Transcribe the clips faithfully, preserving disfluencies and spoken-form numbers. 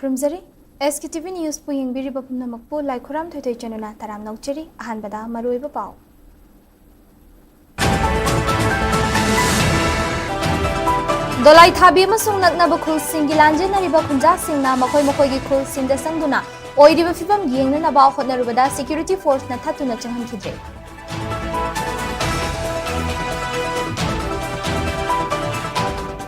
ꯊꯝꯖꯔꯤ꯫ ꯑꯦꯁ ꯀꯦ T V ꯅ꯭ꯌꯨꯁꯄꯨ ꯌꯦꯡꯕꯤꯔꯤꯕ ꯄꯨꯝꯅꯃꯛꯄꯨ ꯂꯥꯏꯈꯨꯔꯥꯝ ꯊꯣꯏꯊꯣꯏ ꯆꯅꯨꯅ ꯇꯔꯥꯝꯅ ꯑꯣꯛꯆꯔꯤ꯫ ꯑꯍꯥꯟꯕꯗ ꯃꯔꯨꯑꯣꯏꯕ ꯄꯥꯎ꯫ ꯗꯣꯂꯥꯏ ꯊꯥꯕꯤ ꯑꯃꯁꯨꯡ ꯅꯛꯅꯕ ꯈꯨꯜꯁꯤꯡꯒꯤ ꯂꯥꯟꯖꯦꯟꯅꯔꯤꯕ ꯈꯨꯟꯖꯥꯁꯤꯡꯅ ꯃꯈꯣꯏ ꯃꯈꯣꯏꯒꯤ ꯈꯨꯜꯁꯤꯡꯗ ꯆꯪꯗꯨꯅ ꯑꯣꯏꯔꯤꯕ ꯐꯤꯕꯝ ꯌꯦꯡꯅꯅꯕ ꯍꯣꯠꯅꯔꯨꯕꯗ ꯁꯦꯀ꯭ꯌꯨꯔꯤꯇꯤ ꯐꯣꯔꯁꯅ ꯊꯠꯇꯨꯅ ꯆꯪꯍꯟꯈꯤꯗ꯭ꯔꯦ꯫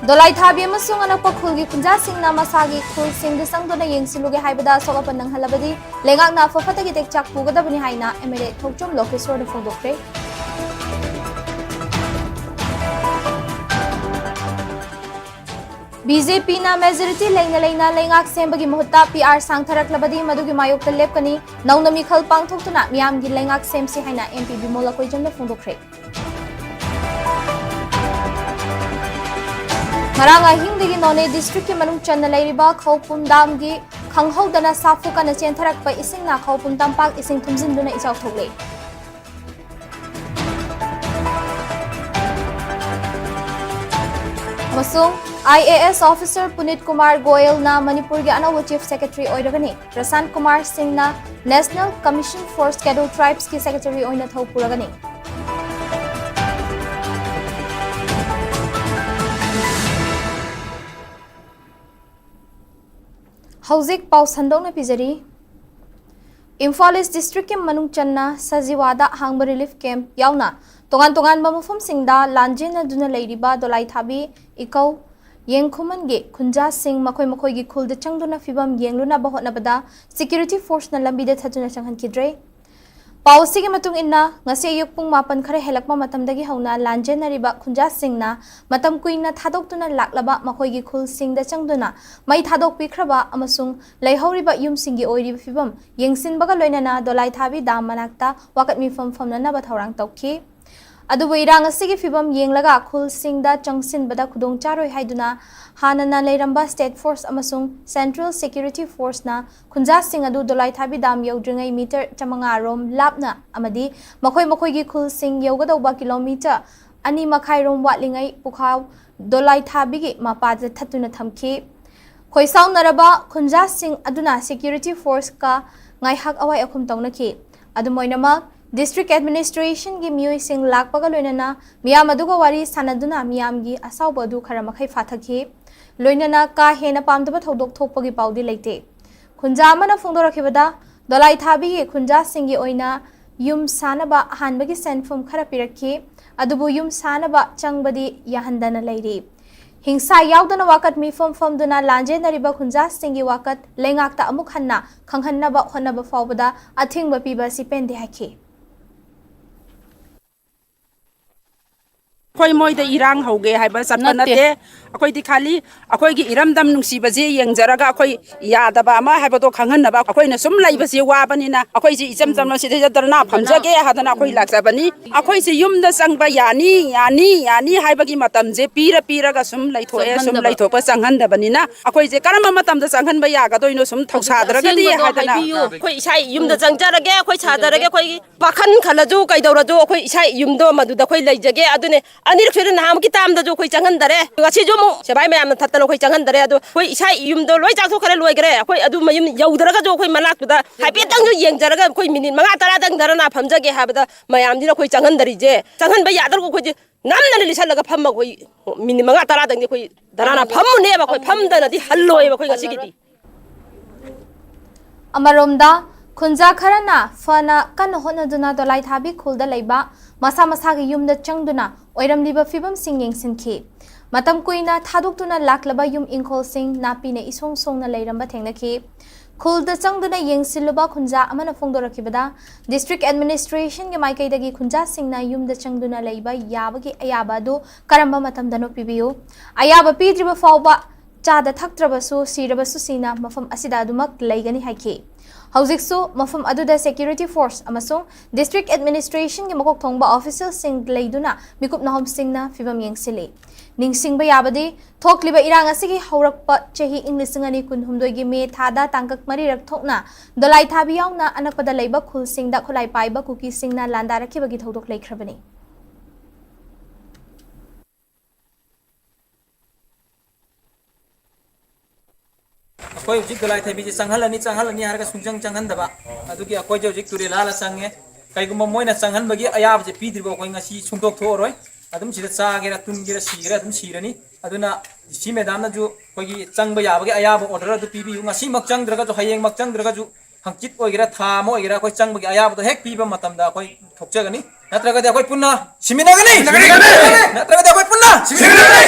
ꯗꯣꯂꯥꯏ ꯊꯥꯕꯤ ꯑꯃꯁꯨꯡ ꯑꯅꯛꯄ ꯈꯨꯜꯒꯤ ꯈꯨꯟꯖꯥꯁꯤꯡꯅ ꯃꯁꯥꯒꯤ ꯈꯨꯜꯁꯤꯡꯗ ꯆꯪꯗꯨꯅ ꯌꯦꯡꯁꯤꯜꯂꯨꯒꯦ ꯍꯥꯏꯕꯗ ꯑꯁꯣꯛ ꯑꯄꯟ ꯅꯪꯍꯜꯂꯕꯗꯤ ꯂꯩꯉꯥꯛꯅ ꯑꯐ ꯐꯠꯇꯒꯤ ꯇꯦꯛꯆꯥꯛ ꯄꯨꯒꯗꯕꯅꯤ ꯍꯥꯏꯅ ꯑꯦꯝ ꯑꯦꯜ ꯑꯦ ꯊꯣꯛꯆꯣꯝ ꯂꯣꯀꯦꯁꯣꯔꯅ ꯐꯣꯡꯗꯣꯛꯈ꯭ꯔꯦ꯫ ꯕꯤ ꯖꯦ ꯄꯤꯅ ꯃꯦꯖꯣꯔꯤꯇꯤ ꯂꯩꯅ ꯂꯩꯅ ꯂꯩꯉꯥꯛ ꯁꯦꯝꯕꯒꯤ ꯃꯍꯨꯠꯇ ꯄꯤ ꯑꯥꯔ ꯁꯥꯡꯊꯔꯛꯂꯕꯗꯤ ꯃꯗꯨꯒꯤ ꯃꯥꯌꯣꯛꯇ ꯂꯦꯞꯀꯅꯤ꯫ ꯅꯧꯅ ꯃꯤꯈꯜ ꯄꯥꯡꯊꯣꯛꯇꯨꯅ ꯃꯤꯌꯥꯝꯒꯤ ꯂꯩꯉꯥꯛ ꯁꯦꯝꯁꯤ ꯍꯥꯏꯅ ꯑꯦꯝ ꯄꯤ ꯕꯤꯃꯣꯜ ꯑꯀꯣꯏꯖꯝꯅ ꯐꯣꯡꯗꯣꯛꯈ꯭ꯔꯦ꯫ ꯉꯔꯥꯡ ꯑꯍꯤꯡꯗꯒꯤ ꯅꯣꯅꯦ ꯗꯤꯁꯇ꯭ꯔꯤꯛꯀꯤ ꯃꯅꯨꯡ ꯆꯟꯅ ꯂꯩꯔꯤꯕ ꯈꯧꯄꯨꯝ ꯗꯥꯝꯒꯤ ꯈꯪꯍꯧꯗꯅ ꯁꯥꯐꯨ ꯀꯟꯅ ꯆꯦꯟꯊꯔꯛꯄ ꯏꯁꯤꯡꯅ ꯈꯧꯄꯨꯝ ꯇꯝꯄꯥꯛ ꯏꯁꯤꯡ ꯊꯨꯝꯖꯤꯟꯗꯨꯅ ꯏꯆꯥꯎ ꯊꯣꯛꯂꯦ꯫ ꯑꯃꯁꯨꯡ I A S officer ꯄꯨꯅꯤꯠ Kumar ꯒꯣꯌꯜꯅ ꯃꯅꯤꯄꯨꯔꯒꯤ ꯑꯅꯧꯕ ꯆꯤꯐ ꯁꯦꯀ꯭ꯔꯦꯇꯔꯤ ꯑꯣꯏꯔꯒꯅꯤ꯫ ꯄ꯭ꯔꯁꯥꯟꯠ ꯀꯨꯃꯥꯔ ꯁꯤꯡꯅ National Commission for Scheduled Tribesꯀꯤ ꯁꯦꯀ꯭ꯔꯦꯇꯔꯤ ꯑꯣꯏꯅ ꯊꯧ ꯄꯨꯔꯒꯅꯤ꯫ ꯍꯧꯖꯤꯛ ꯄꯥꯎ ꯁꯟꯗꯣꯛꯅ ꯄꯤꯖꯔꯤ꯫ ꯏꯝꯐꯥꯜ ꯏꯁ ꯗꯤꯁꯇ꯭ꯔꯤꯛꯀꯤ ꯃꯅꯨꯡ ꯆꯟꯅ ꯁꯖꯤꯋꯥꯗ ꯍꯥꯡꯕ ꯔꯤꯂꯤꯐ ꯀꯦꯝꯞ ꯌꯥꯎꯅ ꯇꯣꯉꯥꯟ ꯇꯣꯉꯥꯟꯕ ꯃꯐꯝꯁꯤꯡꯗ ꯂꯥꯟꯖꯦꯟꯅꯗꯨꯅ ꯂꯩꯔꯤꯕ ꯗꯣꯂꯥꯏ ꯊꯥꯕꯤ, ꯏꯀꯧ, ꯌꯦꯡꯈꯨꯃꯟꯒꯤ ꯈꯨꯟꯖꯥꯁꯤꯡ ꯃꯈꯣꯏ ꯃꯈꯣꯏꯒꯤ ꯈꯨꯜꯗ ꯆꯪꯗꯨꯅ ꯐꯤꯕꯝ ꯌꯦꯡꯂꯨꯅꯕ ꯍꯣꯠꯅꯕꯗ ꯁꯦꯀ꯭ꯌꯨꯔꯤꯇꯤ ꯐꯣꯔꯁꯅ ꯂꯝꯕꯤꯗ ꯊꯠꯇꯨꯅ ꯆꯪꯍꯟꯈꯤꯗ꯭ꯔꯦ꯫ ꯄꯥꯎ ꯑꯁꯤꯒꯤ ꯃꯇꯨꯡ ꯏꯟꯅ, ꯉꯁꯤ ꯑꯌꯨꯛ ꯄꯨꯡ ꯃꯥꯄꯟ ꯈꯔ ꯍꯦꯜꯂꯛꯄ ꯃꯇꯝꯗꯒꯤ ꯍꯧꯅ ꯂꯥꯟꯖꯦꯟꯅꯔꯤꯕ ꯈꯨꯟꯖꯥꯁꯤꯡꯅ ꯃꯇꯝ ꯀꯨꯏꯅ ꯊꯥꯗꯣꯛꯇꯨꯅ ꯂꯥꯛꯂꯕ ꯃꯈꯣꯏꯒꯤ ꯈꯨꯜꯁꯤꯡꯗ ꯆꯪꯗꯨꯅ ꯃꯩ ꯊꯥꯗꯣꯛꯄꯤꯈ꯭ꯔꯕ ꯑꯃꯁꯨꯡ ꯂꯩꯍꯧꯔꯤꯕ ꯌꯨꯝꯁꯤꯡꯒꯤ ꯑꯣꯏꯔꯤꯕ ꯐꯤꯕꯝ ꯌꯦꯡꯁꯤꯟꯕꯒ ꯂꯣꯏꯅꯅ ꯗꯣꯂꯥꯏ ꯊꯥꯕꯤ ꯗꯥꯝ ꯃꯅꯥꯛꯇ ꯋꯥꯀꯠ ꯃꯤꯐꯝ ꯐꯝꯅꯅꯕ ꯊꯧꯔꯥꯡ ꯇꯧꯈꯤ꯫ ꯑꯗꯨꯕꯨ ꯏꯔꯥꯡ ꯑꯁꯤꯒꯤ ꯐꯤꯕꯝ ꯌꯦꯡꯂꯒ ꯈꯨꯜꯁꯤꯡꯗ ꯆꯪꯁꯤꯟꯕꯗ ꯈꯨꯗꯣꯡ ꯆꯥꯔꯣꯏ ꯍꯥꯏꯗꯨꯅ ꯍꯥꯟꯅꯅ ꯂꯩꯔꯝꯕ ꯁ꯭ꯇꯦꯠ ꯐꯣꯔꯁ ꯑꯃꯁꯨꯡ ꯁꯦꯟꯇ꯭ꯔꯦꯜ ꯁꯦꯀ꯭ꯌꯨꯔꯤꯇꯤ ꯐꯣꯔꯁꯅ ꯈꯨꯟꯖꯥꯁꯤꯡ ꯑꯗꯨ ꯗꯣꯂꯥꯏ ꯊꯥꯕꯤ ꯗꯥꯝ ꯌꯧꯗ꯭ꯔꯤꯉꯩ ꯃꯤꯇꯔ ꯆꯥꯃꯉꯥ ꯔꯣꯝ ꯂꯥꯞꯅ ꯑꯃꯗꯤ ꯃꯈꯣꯏ ꯃꯈꯣꯏꯒꯤ ꯈꯨꯜꯁꯤꯡ ꯌꯧꯒꯗꯧꯕ ꯀꯤꯂꯣꯃꯤꯇꯔ ꯑꯅꯤ ꯃꯈꯥꯏ ꯔꯣꯝ ꯋꯥꯠꯂꯤꯉꯩ ꯄꯨꯈꯥꯎ ꯗꯣꯂꯥꯏ ꯊꯥꯕꯤꯒꯤ ꯃꯄꯥꯗ ꯊꯠꯇꯨꯅ ꯊꯝꯈꯤ꯫ ꯈꯣꯏꯁꯥꯎꯅꯔꯕ ꯈꯨꯟꯖꯥꯁꯤꯡ ꯑꯗꯨꯅ security forceꯀ ꯉꯥꯏꯍꯥꯛ ꯑꯋꯥꯏ ꯑꯈꯨꯝ ꯇꯧꯅꯈꯤ꯫ ꯑꯗꯨꯝ ꯑꯣꯏꯅꯃꯛ, district administrationꯒꯤ ꯃꯤꯑꯣꯏꯁꯤꯡ ꯂꯥꯛꯄꯒ ꯂꯣꯏꯅꯅ ꯃꯤꯌꯥꯝ ꯑꯗꯨꯒ ꯋꯥꯔꯤ ꯁꯥꯟꯅꯗꯨꯅ ꯃꯤꯌꯥꯝꯒꯤ ꯑꯁꯥꯎꯕ ꯑꯗꯨ ꯈꯔ ꯃꯈꯩ ꯐꯥꯊꯈꯤ꯫ ꯂꯣꯏꯅꯅ ꯀꯥ ꯍꯦꯟꯅ ꯄꯥꯝꯗꯕ ꯊꯧꯗꯣꯛ ꯊꯣꯛꯄꯒꯤ ꯄꯥꯎꯗꯤ ꯂꯩꯇꯦ꯫ ꯈꯨꯟꯖꯥ ꯑꯃꯅ ꯐꯣꯡꯗꯣꯔꯛꯈꯤꯕꯗ, ꯗꯣꯂꯥꯏꯊꯥꯕꯤꯒꯤ ꯈꯨꯟꯖꯥꯁꯤꯡꯒꯤ ꯑꯣꯏꯅ ꯌꯨꯝ ꯁꯥꯅꯕ ꯑꯍꯥꯟꯕꯒꯤ ꯁꯦꯟꯐꯝ ꯈꯔ ꯄꯤꯔꯛꯈꯤ, ꯑꯗꯨꯕꯨ ꯌꯨꯝ ꯁꯥꯅꯕ ꯆꯪꯕꯗꯤ ꯌꯥꯍꯟꯗꯅ ꯂꯩꯔꯤ꯫ ꯍꯤꯡꯁꯥ ꯌꯥꯎꯗꯅ ꯋꯥꯀꯠ ꯃꯤꯐꯝ ꯐꯝꯗꯨꯅ ꯂꯥꯟꯖꯦꯟꯅꯔꯤꯕ ꯈꯨꯟꯖꯥꯁꯤꯡꯒꯤ ꯋꯥꯀꯠ ꯂꯩꯉꯥꯛꯇ ꯑꯃꯨꯛ ꯍꯟꯅ ꯈꯪꯍꯟꯅꯕ ꯍꯣꯠꯅꯕ ꯐꯥꯎꯕꯗ ꯑꯊꯤꯡꯕ ꯄꯤꯕ ꯑꯁꯤ ꯄꯦꯟꯗꯦ ꯍꯥꯏꯈꯤ꯫ ꯑꯩꯈꯣꯏ ꯃꯣꯏꯗ ꯏꯔꯥꯡ ꯍꯧꯒꯦ ꯍꯥꯏꯕ ꯆꯠꯄ ꯅꯠꯇꯦ꯫ ꯅꯠꯇꯦ꯫ ꯑꯩꯈꯣꯏꯗꯤ ꯈꯥꯂꯤ ꯑꯩꯈꯣꯏꯒꯤ ꯏꯔꯝꯗꯝ ꯅꯨꯡꯁꯤꯕꯁꯦ ꯌꯦꯡꯖꯔꯒ ꯑꯩꯈꯣꯏ ꯌꯥꯗꯕ ꯑꯃ ꯍꯥꯏꯕꯗꯣ ꯈꯪꯍꯟꯅꯕ, ꯑꯩꯈꯣꯏꯅ ꯁꯨꯝ ꯂꯩꯕꯁꯦ ꯋꯥꯕꯅꯤꯅ ꯑꯩꯈꯣꯏꯁꯦ ꯏꯆꯝ ꯆꯝꯅ ꯁꯤꯗꯩꯗ ꯙꯔꯅꯥ ꯐꯝꯖꯒꯦ ꯍꯥꯏꯗꯅ ꯑꯩꯈꯣꯏ ꯂꯥꯛꯆꯕꯅꯤ꯫ ꯑꯩꯈꯣꯏꯁꯦ ꯌꯨꯝꯗ ꯆꯪꯕ ꯌꯥꯅꯤ, ꯌꯥꯅꯤ, ꯌꯥꯅꯤ ꯍꯥꯏꯕꯒꯤ ꯃꯇꯝꯁꯦ ꯄꯤꯔ ꯄꯤꯔꯒ ꯁꯨꯝ ꯂꯩꯊꯣꯛꯑꯦ, ꯁꯨꯝ ꯆꯪꯍꯟꯗꯕ꯫ ꯂꯩꯊꯣꯛꯄ ꯆꯪꯍꯟꯗꯕꯅꯤꯅ ꯑꯩꯈꯣꯏꯁꯦ ꯀꯔꯝꯕ ꯃꯇꯝꯗ ꯆꯪꯍꯟꯕ ꯌꯥꯒꯗꯣꯏꯅꯣ ꯁꯨꯝ ꯊꯧꯁꯥꯗ꯭ꯔꯒꯗꯤ ꯑꯁꯦꯡꯕꯗꯣ ꯍꯥꯏꯗꯅ꯫ ꯍꯥꯏꯕꯤꯌꯨ꯫ ꯑꯩꯈꯣꯏ ꯏꯁꯥ ꯌꯨꯝꯗ ꯆꯪꯖꯔꯒꯦ, ꯑꯩꯈꯣꯏ ꯁꯥꯖꯔꯒꯦ, ꯑꯩꯈꯣꯏꯒꯤ ꯄꯥꯈꯟ ꯈꯜꯂꯁꯨ ꯀꯩꯗꯧꯔꯁꯨ ꯑꯩꯈꯣꯏ ꯏꯁꯥ ꯌꯨꯝꯗꯣ ꯃꯗꯨꯗ ꯑꯩꯈꯣꯏ ꯂꯩꯖꯒꯦ꯫ ꯑꯗꯨꯅꯦ ꯑꯅꯤꯔꯛ ꯁꯨꯔꯦ, ꯅꯍꯥꯟꯃꯨꯛꯀꯤ ꯇꯥꯝꯗꯁꯨ ꯑꯩꯈꯣꯏ ꯆꯪꯍꯟꯗꯔꯦ, ꯉꯁꯤꯁꯨ ꯑꯃꯨꯛ ꯁꯦꯕꯥꯏ ꯃꯌꯥꯝꯅ ꯊꯠꯇꯅ ꯑꯩꯈꯣꯏ ꯆꯪꯍꯟꯗꯔꯦ꯫ ꯑꯗꯣ ꯑꯩꯈꯣꯏ ꯏꯁꯥ ꯌꯨꯝꯗꯣ ꯂꯣꯏ ꯆꯥꯊꯣꯛꯈ꯭ꯔꯦ, ꯂꯣꯏꯈ꯭ꯔꯦ꯫ ꯑꯩꯈꯣꯏ ꯑꯗꯨ ꯃꯌꯨꯝ ꯌꯧꯗ꯭ꯔꯒꯁꯨ ꯑꯩꯈꯣꯏ ꯃꯅꯥꯛꯇꯨꯗ ꯍꯥꯏꯐꯦꯠꯇꯪꯁꯨ ꯌꯦꯡꯖꯔꯒ ꯑꯩꯈꯣꯏ ꯃꯤꯅꯤꯠ ꯃꯉꯥ ꯇꯔꯥꯗꯪ ꯙꯔꯅꯥ ꯐꯝꯖꯒꯦ ꯍꯥꯏꯕꯗ ꯃꯌꯥꯝꯁꯤꯅ ꯑꯩꯈꯣꯏ ꯆꯪꯍꯟꯗꯔꯤꯁꯦ꯫ ꯆꯪꯍꯟꯕ ꯌꯥꯗ꯭ꯔꯒ ꯑꯩꯈꯣꯏꯁꯦ ꯅꯝꯗꯅ ꯂꯤꯁꯜꯂꯒ ꯐꯝꯃ ꯑꯩꯈꯣꯏ ꯃꯤꯅꯤꯠ ꯃꯉꯥ ꯇꯔꯥꯗꯪꯗꯤ ꯑꯩꯈꯣꯏ ꯙꯔꯅꯥ ꯐꯝꯃꯨꯅꯦꯕ, ꯑꯩꯈꯣꯏ ꯐꯝꯗꯅꯗꯤ ꯍꯜꯂꯣꯏꯕ ꯑꯩꯈꯣꯏ ꯉꯁꯤꯒꯤꯗꯤ꯫ ꯑꯃꯔꯣꯝꯗ, ꯈꯨꯟꯖꯥ ꯈꯔꯅ ꯐꯅ ꯀꯟꯅ ꯍꯣꯠꯅꯗꯨꯅ ꯗꯣꯂꯥꯏꯊꯥꯕꯤ ꯈꯨꯜꯗ ꯂꯩꯕ ꯃꯁꯥ ꯃꯁꯥꯒꯤ ꯌꯨꯝꯗ ꯆꯪꯗꯨꯅ ꯑꯣꯏꯔꯝꯂꯤꯕ ꯐꯤꯕꯝꯁꯤꯡ ꯌꯦꯡꯁꯤꯟꯈꯤ꯫ ꯃꯇꯝ ꯀꯨꯏꯅ ꯊꯥꯗꯣꯛꯇꯨꯅ ꯂꯥꯛꯂꯕ ꯌꯨꯝ ꯏꯪꯈꯣꯜꯁꯤꯡ ꯅꯥꯄꯤꯅ ꯏꯁꯣꯡ ꯁꯣꯡꯅ ꯂꯩꯔꯝꯕ ꯊꯦꯡꯅꯈꯤ꯫ ꯈꯨꯜꯗ ꯆꯪꯗꯨꯅ ꯌꯦꯡꯁꯤꯜꯂꯨꯕ ꯈꯨꯟꯖꯥ ꯑꯃꯅ ꯐꯣꯡꯗꯣꯔꯛꯈꯤꯕꯗ, district administrationꯒꯤ ꯃꯥꯏꯀꯩꯗꯒꯤ ꯈꯨꯟꯖꯥꯁꯤꯡꯅ ꯌꯨꯝꯗ ꯆꯪꯗꯨꯅ ꯂꯩꯕ ꯌꯥꯕꯒꯤ ꯑꯌꯥꯕ ꯑꯗꯨ ꯀꯔꯝꯕ ꯃꯇꯝꯗꯅꯣ ꯄꯤꯕꯤꯌꯨ? ꯑꯌꯥꯕ ꯄꯤꯗ꯭ꯔꯤꯕ ꯐꯥꯎꯕ ꯆꯥꯗ ꯊꯛꯇ꯭ꯔꯕꯁꯨ, ꯁꯤꯔꯕꯁꯨ ꯁꯤꯅ ꯃꯐꯝ ꯑꯁꯤꯗ ꯑꯗꯨꯃꯛ ꯂꯩꯒꯅꯤ ꯍꯥꯏꯈꯤ꯫ ꯍꯧꯖꯤꯛꯁꯨ ꯃꯐꯝ ꯑꯗꯨꯗ security force ꯑꯃꯁꯨꯡ district administrationꯒꯤ ꯃꯀꯣꯛ ꯊꯣꯡꯕ officialꯁꯤꯡ ꯂꯩꯗꯨꯅ ꯃꯤꯀꯨꯞ ꯅꯥꯍꯣꯝꯁꯤꯡꯅ ꯐꯤꯕꯝ ꯌꯦꯡꯁꯤꯜꯂꯤ꯫ ꯅꯤꯡꯁꯤꯡꯕ ꯌꯥꯕꯗꯤ, ꯊꯣꯛꯂꯤꯕ ꯏꯔꯥꯡ ꯑꯁꯤꯒꯤ ꯍꯧꯔꯛꯄ ꯆꯍꯤ ꯏꯪ ꯂꯤꯁꯤꯡ ꯑꯅꯤ ꯀꯨꯟꯍꯨꯝꯗꯣꯏꯒꯤ ꯃꯦ ꯊꯥꯗ ꯇꯥꯡꯀꯛ ꯃꯔꯤꯔꯛ ꯊꯣꯛꯅ ꯗꯣꯂꯥꯏꯊꯥꯕꯤ ꯌꯥꯎꯅ ꯑꯅꯛꯄꯗ ꯂꯩꯕ ꯈꯨꯜꯁꯤꯡꯗ ꯈꯨꯠꯂꯥꯏ ꯄꯥꯏꯕ ꯀꯨꯀꯤꯁꯤꯡꯅ ꯂꯥꯟꯗꯥꯔꯛꯈꯤꯕꯒꯤ ꯊꯧꯗꯣꯛ ꯂꯩꯈ꯭ꯔꯕꯅꯤ꯫ ꯑꯩꯈꯣꯏ ꯍꯧꯖꯤꯛ ꯗꯣꯂꯥꯏ ꯊꯥꯕꯤꯁꯦ ꯆꯪꯍꯜꯂꯅꯤ, ꯆꯪꯍꯜꯂꯅꯤ ꯍꯥꯏꯔꯒ ꯁꯨꯡꯆꯪ ꯆꯪꯍꯟꯗꯕ꯫ ꯑꯗꯨꯒꯤ ꯑꯩꯈꯣꯏꯁꯦ ꯍꯧꯖꯤꯛ ꯇꯨꯔꯦꯜ ꯂꯥꯜꯂ ꯆꯪꯉꯦ꯫ ꯀꯩꯒꯨꯝꯕ ꯃꯣꯏꯅ ꯆꯪꯍꯟꯕꯒꯤ ꯑꯌꯥꯕꯁꯦ ꯄꯤꯗ꯭ꯔꯤꯕ ꯑꯩꯈꯣꯏ ꯉꯁꯤ ꯁꯨꯡꯗꯣꯛ ꯊꯣꯛꯑꯔꯣꯏ꯫ ꯑꯗꯨꯝ ꯁꯤꯗ ꯆꯥꯒꯦꯔꯥ, ꯇꯨꯝꯒꯦꯔꯥ, ꯁꯤꯒꯦꯔꯥ ꯑꯗꯨꯝ ꯁꯤꯔꯅꯤ꯫ ꯑꯗꯨꯅ ꯗꯤ ꯁꯤ ꯃꯦꯗꯥꯝꯅꯁꯨ ꯑꯩꯈꯣꯏꯒꯤ ꯆꯪꯕ ꯌꯥꯕꯒꯤ ꯑꯌꯥꯕ ꯑꯣꯔꯗꯔ ꯑꯗꯨ ꯄꯤꯕꯤꯌꯨ꯫ ꯉꯁꯤꯃꯛ ꯆꯪꯗ꯭ꯔꯒꯁꯨ, ꯍꯌꯦꯡꯃꯛ ꯆꯪꯗ꯭ꯔꯒꯁꯨ, ꯍꯪꯆꯤꯠ ꯑꯣꯏꯒꯦꯔꯥ, ꯊꯥ ꯑꯃ ꯑꯣꯏꯒꯦꯔꯥ, ꯑꯩꯈꯣꯏ ꯆꯪꯕꯒꯤ ꯑꯌꯥꯕꯗꯣ ꯍꯦꯛ ꯄꯤꯕ ꯃꯇꯝꯗ ꯑꯩꯈꯣꯏ ꯊꯣꯛꯆꯒꯅꯤ꯫ ꯅꯠꯇ꯭ꯔꯒꯗꯤ ꯑꯩꯈꯣꯏ ꯄꯨꯟꯅ ꯁꯤꯃꯤꯟꯅꯒꯅꯤ꯫ ꯅꯠꯇ꯭ꯔꯒꯗꯤ ꯑꯩꯈꯣꯏ ꯄꯨꯟꯅ ꯁꯤꯃꯤꯟꯅꯒꯅꯤ꯫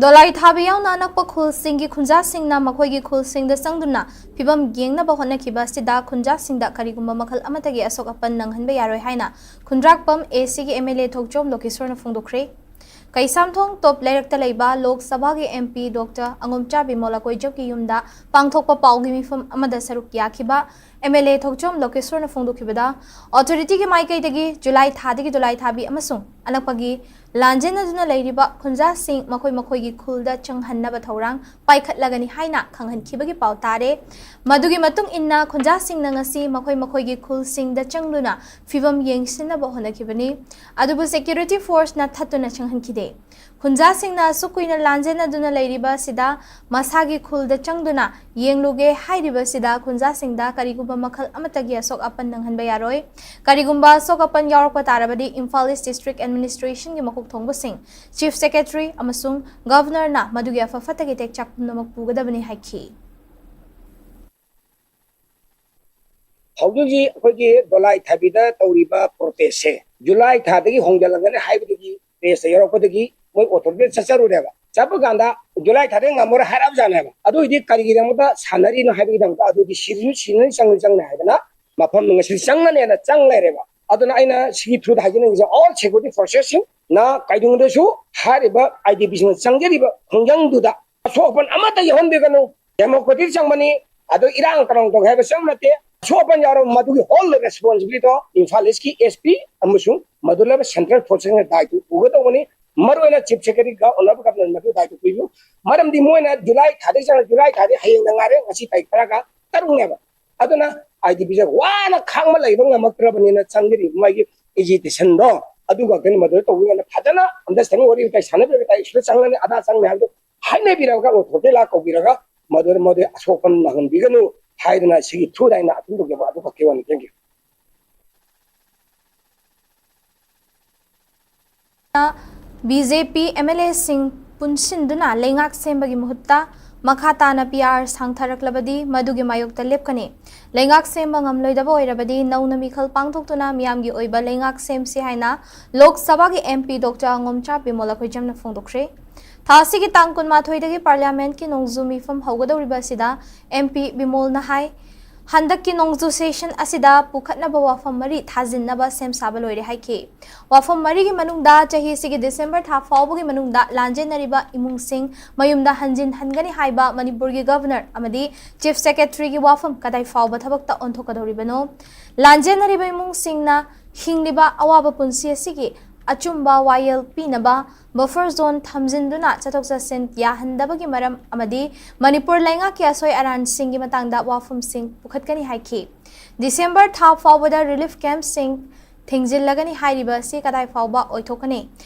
ꯗꯣꯂꯥꯏ ꯊꯥꯕ ꯌꯥꯎꯅ ꯑꯅꯛꯄ ꯈꯨꯜꯁꯤꯡꯒꯤ ꯈꯨꯟꯖꯥꯁꯤꯡꯅ ꯃꯈꯣꯏꯒꯤ ꯈꯨꯜꯁꯤꯡꯗ ꯆꯪꯗꯨꯅ ꯐꯤꯕꯝ ꯌꯦꯡꯅꯕ ꯍꯣꯠꯅꯈꯤꯕ ꯑꯁꯤꯗ ꯈꯨꯟꯖꯥꯁꯤꯡꯗ ꯀꯔꯤꯒꯨꯝꯕ ꯃꯈꯜ ꯑꯃꯠꯇꯒꯤ ꯑꯁꯣꯛ ꯑꯄꯟ ꯅꯪꯍꯟꯕ ꯌꯥꯔꯣꯏ ꯍꯥꯏꯅ ꯈꯨꯟꯗ꯭ꯔꯥꯛꯄꯝ ꯑꯦ ꯁꯤꯒꯤ ꯑꯦꯝ ꯑꯦꯜ ꯑꯦ ꯊꯣꯛꯆꯣꯝ ꯂꯣꯀꯦꯁꯣꯔꯅ ꯐꯣꯡꯗꯣꯛꯈ꯭ꯔꯦ꯫ ꯀꯩꯁꯥꯝꯊꯣꯡ ꯇꯣꯞ ꯂꯩꯔꯛꯇ ꯂꯩꯕ ꯂꯣꯛ ꯁꯚꯥꯒꯤ ꯑꯦꯝ ꯄꯤ ꯗꯣꯛꯇꯔ ꯑꯉꯣꯝꯆꯥꯕꯤ ꯃꯣꯂꯥꯀꯣꯏꯖꯝꯒꯤ ꯌꯨꯝꯗ ꯄꯥꯡꯊꯣꯛꯄ ꯄꯥꯎꯒꯤ ꯃꯤꯐꯝ ꯑꯃꯗ ꯁꯔꯨꯛ ꯌꯥꯈꯤꯕ ꯑꯦꯝ ꯑꯦꯜ ꯑꯦ ꯊꯣꯛꯆꯣꯝ ꯂꯣꯀꯦꯁꯣꯔꯅ ꯐꯣꯡꯗꯣꯛꯈꯤꯕꯗ, ꯑꯣꯊꯣꯔꯤꯇꯤꯒꯤ ꯃꯥꯏꯀꯩꯗꯒꯤ ꯖꯨꯂꯥꯏ ꯊꯥꯗꯒꯤ ꯗꯣꯂꯥꯏ ꯊꯥꯕꯤ ꯑꯃꯁꯨꯡ ꯑꯅꯛꯄꯒꯤ ꯂꯥꯟꯖꯦꯟꯅꯗꯨꯅ ꯂꯩꯔꯤꯕ ꯈꯨꯟꯖꯥꯁꯤꯡ ꯃꯈꯣꯏ ꯃꯈꯣꯏꯒꯤ ꯈꯨꯜꯗ ꯆꯪꯍꯟꯅꯕ ꯊꯧꯔꯥꯡ ꯄꯥꯏꯈꯠꯂꯒꯅꯤ ꯍꯥꯏꯅ ꯈꯪꯍꯟꯈꯤꯕꯒꯤ ꯄꯥꯎ ꯇꯥꯔꯦ꯫ ꯃꯗꯨꯒꯤ ꯃꯇꯨꯡ ꯏꯟꯅ ꯈꯨꯟꯖꯥꯁꯤꯡꯅ ꯉꯁꯤ ꯃꯈꯣꯏ ꯃꯈꯣꯏꯒꯤ ꯈꯨꯜꯁꯤꯡꯗ ꯆꯪꯗꯨꯅ ꯐꯤꯕꯝ ꯌꯦꯡꯁꯤꯟꯅꯕ ꯍꯣꯠꯅꯈꯤꯕꯅꯤ꯫ ꯑꯗꯨꯕꯨ ꯁꯦꯀ꯭ꯌꯨꯔꯤꯇꯤ ꯐꯣꯔꯁꯅ ꯊꯠꯇꯨꯅ ꯆꯪꯍꯟꯈꯤꯗꯦ꯫ ꯈꯨꯟꯖꯥꯁꯤꯡꯅ ꯑꯁꯨꯛ ꯀꯨꯏꯅ ꯂꯥꯟꯖꯦꯟꯅꯗꯨꯅ ꯂꯩꯔꯤꯕ ꯑꯁꯤꯗ ꯃꯁꯥꯒꯤ ꯈꯨꯜꯗ ꯆꯪꯗꯨꯅ ꯌꯦꯡꯂꯨꯒꯦ ꯍꯥꯏꯔꯤꯕ ꯑꯁꯤꯗ ꯈꯨꯟꯖꯥꯁꯤꯡꯗ ꯀꯔꯤꯒꯨꯝꯕ ꯃꯈꯜ ꯑꯃꯠꯇꯒꯤ ꯑꯁꯣꯛ ꯑꯄꯟ ꯅꯪꯍꯟꯕ ꯌꯥꯔꯣꯏ꯫ ꯀꯔꯤꯒꯨꯝꯕ ꯑꯁꯣꯛ ꯑꯄꯟ ꯌꯥꯎꯔꯛꯄ ꯇꯥꯔꯕꯗꯤ ꯏꯝꯐꯥꯜ ꯏꯁ ꯗꯤꯁꯇ꯭ꯔꯤꯛ ꯑꯦꯗꯃꯤꯅꯤꯁꯇ꯭ꯔꯦꯁꯟꯒꯤ ꯃꯀꯣꯛ ꯊꯣꯡꯕꯁꯤꯡ, ꯆꯤꯐ ꯁꯦꯀ꯭ꯔꯦꯇꯔꯤ ꯑꯃꯁꯨꯡ ꯒꯚꯔꯅꯔꯅ ꯃꯗꯨꯒꯤ ꯑꯐ ꯐꯠꯇꯒꯤ ꯇꯦꯛꯆꯥꯛ ꯄꯨꯝꯅꯃꯛ ꯄꯨꯒꯗꯕꯅꯤ ꯍꯥꯏꯈꯤ꯫ ꯍꯧꯖꯤꯛ ꯍꯧꯖꯤꯛ ꯑꯩꯈꯣꯏꯒꯤ ꯗꯣꯂꯥꯏ ꯊꯥꯕꯤꯗ ꯇꯧꯔꯤꯕ ꯄ꯭ꯔꯣꯇꯦꯁꯁꯦ ꯖꯨꯂꯥꯏ ꯊꯥꯗꯒꯤ ꯍꯣꯡꯖꯤꯜꯂꯛꯀꯅꯤ ꯍꯥꯏꯕꯗꯒꯤ ꯄ꯭ꯔꯦꯁꯇ ꯌꯧꯔꯛꯄꯗꯒꯤ ꯃꯣꯏ ꯑꯣꯊꯣꯔꯤꯇꯤꯗ ꯆꯠꯆꯔꯨꯔꯦꯕ꯫ ꯆꯠꯄ ꯀꯥꯟꯗ ꯖꯨꯂꯥꯏ ꯊꯥꯗꯒꯤ ꯉꯝꯃꯔꯣꯏ ꯍꯥꯏꯔꯛꯑꯕꯖꯥꯠꯅꯦꯕ꯫ ꯑꯗꯨ ꯑꯣꯏꯗꯤ ꯀꯔꯤꯒꯤꯗꯃꯛꯇ ꯁꯥꯟꯅꯔꯤꯅꯣ ꯍꯥꯏꯕꯒꯤꯗꯃꯛꯇ ꯑꯗꯨꯗꯤ ꯁꯤꯔꯁꯨ ꯁꯤꯔꯅꯤ, ꯆꯪꯅꯤ ꯆꯪꯅꯤ ꯍꯥꯏꯗꯅ ꯃꯐꯝ ꯉꯁꯤ ꯆꯪꯉꯅꯦꯅ ꯆꯪ ꯂꯩꯔꯦꯕ꯫ ꯑꯗꯨꯅ ꯑꯩꯅ ꯁꯤꯒꯤ ꯊ꯭ꯔꯨꯗ ꯍꯥꯏꯖꯅꯤꯡꯉꯤꯁꯦ, ꯑꯣꯜ ꯁꯦꯀ꯭ꯌꯨꯔꯤꯇꯤ ꯐꯣꯔꯁꯦꯁꯁꯤꯡꯅ ꯀꯩꯗꯧꯅꯨꯡꯗꯁꯨ ꯍꯥꯏꯔꯤꯕ ꯑꯥꯏ ꯗꯤ ꯄꯤꯁꯤꯡꯅ ꯆꯪꯖꯔꯤꯕ ꯈꯣꯡꯖꯪꯗꯨꯗ ꯑꯁꯣꯛ ꯑꯄꯟ ꯑꯃꯠꯇ ꯌꯥꯎꯍꯟꯕꯤꯒꯅꯨ꯫ ꯗꯦꯃꯣꯀ꯭ꯔꯦꯇꯤꯛ ꯆꯪꯕꯅꯤ, ꯑꯗꯨ ꯏꯔꯥꯡ ꯀꯔꯝ ꯇꯧꯒꯦ ꯍꯥꯏꯕ ꯆꯪ ꯅꯠꯇꯦ꯫ ꯑꯁꯣꯛ ꯑꯄꯟ ꯌꯥꯎꯔꯕ ꯃꯗꯨꯒꯤ ꯍꯣꯜ ꯔꯦꯁꯄꯣꯟꯁꯤꯕꯤꯂꯤꯇꯤꯗꯣ ꯏꯝꯐꯥꯜ ꯏꯁꯀꯤ ꯑꯦꯁ ꯄꯤ ꯑꯃꯁꯨꯡ ꯃꯗꯨ ꯂꯩꯕ ꯁꯦꯟꯇ꯭ꯔꯦꯜ ꯐꯣꯔꯁꯁꯤꯡꯅ ꯗꯥꯏꯇꯨ ꯄꯨꯒꯗꯧꯕꯅꯤ꯫ ꯃꯔꯨꯑꯣꯏꯅ ꯆꯤꯐ ꯁꯦꯀ꯭ꯔꯦꯇꯔꯤꯒ ꯑꯣꯅꯔꯦꯕꯜ ꯒꯚꯔꯅꯔ ꯃꯗꯨ ꯗꯥꯏꯇꯨ ꯄꯤꯕꯤꯌꯨ꯫ ꯃꯔꯝꯗꯤ ꯃꯣꯏꯅ ꯖꯨꯂꯥꯏ ꯊꯥꯗꯒꯤ ꯆꯪꯉ ꯖꯨꯂꯥꯏ ꯊꯥꯗꯤ ꯍꯌꯦꯡꯗ ꯉꯥꯏꯔꯦ, ꯉꯁꯤ ꯇꯥꯔꯤꯛ ꯇꯔꯥꯒ ꯇꯔꯨꯛꯅꯦꯕ꯫ ꯑꯗꯨꯅ ꯑꯥꯏ ꯗꯤ ꯄꯤꯁꯦ ꯋꯥꯅ ꯈꯥꯡꯕ ꯂꯩꯕ ꯉꯝꯃꯛꯇ꯭ꯔꯕꯅꯤꯅ ꯆꯪꯖꯔꯤꯕ ꯃꯥꯒꯤ ꯑꯦꯖꯤꯇꯦꯁꯟꯗꯣ ꯑꯗꯨ ꯉꯥꯛꯇꯅꯤ꯫ ꯃꯗꯨꯗ ꯇꯧꯕ ꯀꯥꯟꯗ ꯐꯖꯅ ꯑꯟꯗꯔꯁꯇꯦꯟꯗꯤꯡ ꯋꯥꯔꯤ ꯋꯥꯇꯥꯏ ꯁꯥꯟꯅꯗ꯭ꯔꯒ ꯇꯥꯏ ꯁꯤꯗ ꯆꯪꯒꯅꯤ ꯑꯗꯥ ꯆꯪꯒꯅꯤ ꯍꯥꯏꯕꯗꯣ ꯍꯥꯏꯅꯕꯤꯔꯒ ꯂꯣꯊꯣꯛꯇꯩ ꯂꯥꯛ ꯀꯧꯕꯤꯔꯒ ꯃꯗꯨꯗ ꯃꯗꯨ ꯑꯁꯣꯛꯄ ꯅꯪꯍꯟꯕꯤꯒꯅꯨ ꯍꯥꯏꯗꯅ ꯁꯤꯒꯤ ꯊ꯭ꯔꯨꯗ ꯑꯩꯅ ꯑꯗꯨꯝ ꯇꯧꯖꯕ ꯑꯗꯨ ꯈꯛꯀꯤ ꯋꯥꯅꯤ꯫ Thank you꯫ B J P M L ꯑꯦꯁꯤꯡ ꯄꯨꯟꯁꯤꯟꯗꯨꯅ ꯂꯩꯉꯥꯛ ꯁꯦꯝꯕꯒꯤ ꯃꯍꯨꯠꯇ ꯃꯈꯥ ꯇꯥꯅ ꯄꯤ ꯑꯥꯔ ꯁꯥꯡꯊꯔꯛꯂꯕꯗꯤ ꯃꯗꯨꯒꯤ ꯃꯥꯌꯣꯛꯇ ꯂꯦꯞꯀꯅꯤ꯫ ꯂꯩꯉꯥꯛ ꯁꯦꯝꯕ ꯉꯝꯂꯣꯏꯗꯕ ꯑꯣꯏꯔꯕꯗꯤ ꯅꯧꯅ ꯃꯤꯈꯜ ꯄꯥꯡꯊꯣꯛꯇꯨꯅ ꯃꯤꯌꯥꯝꯒꯤ ꯑꯣꯏꯕ ꯂꯩꯉꯥꯛ ꯁꯦꯝꯁꯤ ꯍꯥꯏꯅ ꯂꯣꯛ ꯁꯚꯥꯒꯤ ꯑꯦꯝ ꯄꯤ ꯗꯣꯛꯇꯔ ꯑꯉꯣꯝꯆꯥ ꯕꯤꯃꯣꯜ ꯑꯩꯈꯣꯏꯖꯝꯅ ꯐꯣꯡꯗꯣꯛꯈ꯭ꯔꯦ꯫ ꯊꯥ ꯑꯁꯤꯒꯤ ꯇꯥꯡ ꯀꯨꯟꯃꯥꯊꯣꯏꯗꯒꯤ ꯄꯥꯔꯂꯤꯌꯥꯃꯦꯟꯠꯀꯤ ꯅꯣꯡꯖꯨ ꯃꯤꯐꯝ ꯍꯧꯒꯗꯧꯔꯤꯕ ꯑꯁꯤꯗ ꯑꯦꯝ ꯄꯤ ꯕꯤꯃꯣꯜꯅ ꯍꯥꯏ, ꯍꯟꯗꯛꯀꯤ ꯅꯣꯡꯖꯨ ꯁꯦꯁꯟ ꯑꯁꯤꯗ ꯄꯨꯈꯠꯅꯕ ꯋꯥꯐꯝ ꯃꯔꯤ ꯊꯥꯖꯤꯟꯅꯕ ꯁꯦꯝ ꯁꯥꯕ ꯂꯣꯏꯔꯦ ꯍꯥꯏꯈꯤ꯫ ꯋꯥꯐꯝ ꯃꯔꯤꯒꯤ ꯃꯅꯨꯡꯗ ꯆꯍꯤꯁꯤꯒꯤ ꯗꯤꯁꯦꯝꯕꯔ ꯊꯥ ꯐꯥꯎꯕꯒꯤ ꯃꯅꯨꯡꯗ ꯂꯥꯟꯖꯦꯟꯅꯔꯤꯕ ꯏꯃꯨꯡꯁꯤꯡ ꯃꯌꯨꯝꯗ ꯍꯟꯖꯤꯟꯍꯟꯒꯅꯤ ꯍꯥꯏꯕ ꯃꯅꯤꯄꯨꯔꯒꯤ ꯒꯚꯔꯅꯔ ꯑꯃꯗꯤ ꯆꯤꯐ ꯁꯦꯀ꯭ꯔꯦꯇꯔꯤꯒꯤ ꯋꯥꯐꯝ ꯀꯗꯥꯏ ꯐꯥꯎꯕ ꯊꯕꯛꯇ ꯑꯣꯟꯊꯣꯛꯀꯗꯧꯔꯤꯕꯅꯣ? ꯂꯥꯟꯖꯦꯟꯅꯔꯤꯕ ꯏꯃꯨꯡꯁꯤꯡꯅ ꯍꯤꯡꯂꯤꯕ ꯑꯋꯥꯕ ꯄꯨꯟꯁꯤ ꯑꯁꯤꯒꯤ ꯑꯆꯨꯝꯕ ꯋꯥꯌꯦꯜ ꯄꯤꯅꯕ ꯕꯐꯔ ꯖꯣꯟ ꯊꯝꯖꯤꯟꯗꯨꯅ ꯆꯠꯊꯣꯛ ꯆꯠꯁꯤꯟ ꯌꯥꯍꯟꯗꯕꯒꯤ ꯃꯔꯝ ꯑꯃꯗꯤ ꯃꯅꯤꯄꯨꯔ ꯂꯩꯉꯥꯛꯀꯤ ꯑꯁꯣꯏ ꯑꯔꯥꯟꯁꯤꯡꯒꯤ ꯃꯇꯥꯡꯗ ꯋꯥꯐꯝꯁꯤꯡ ꯄꯨꯈꯠꯀꯅꯤ ꯍꯥꯏꯈꯤ꯫ ꯗꯤꯁꯦꯝꯕꯔ ꯊꯥ ꯐꯥꯎꯕꯗ ꯔꯤꯂꯤꯐ ꯀꯦꯝꯞꯁꯤꯡ ꯊꯤꯡꯖꯤꯜꯂꯒꯅꯤ ꯍꯥꯏꯔꯤꯕ ꯑꯁꯤ ꯀꯗꯥꯏ ꯐꯥꯎꯕ ꯑꯣꯏꯊꯣꯛꯀꯅꯤ?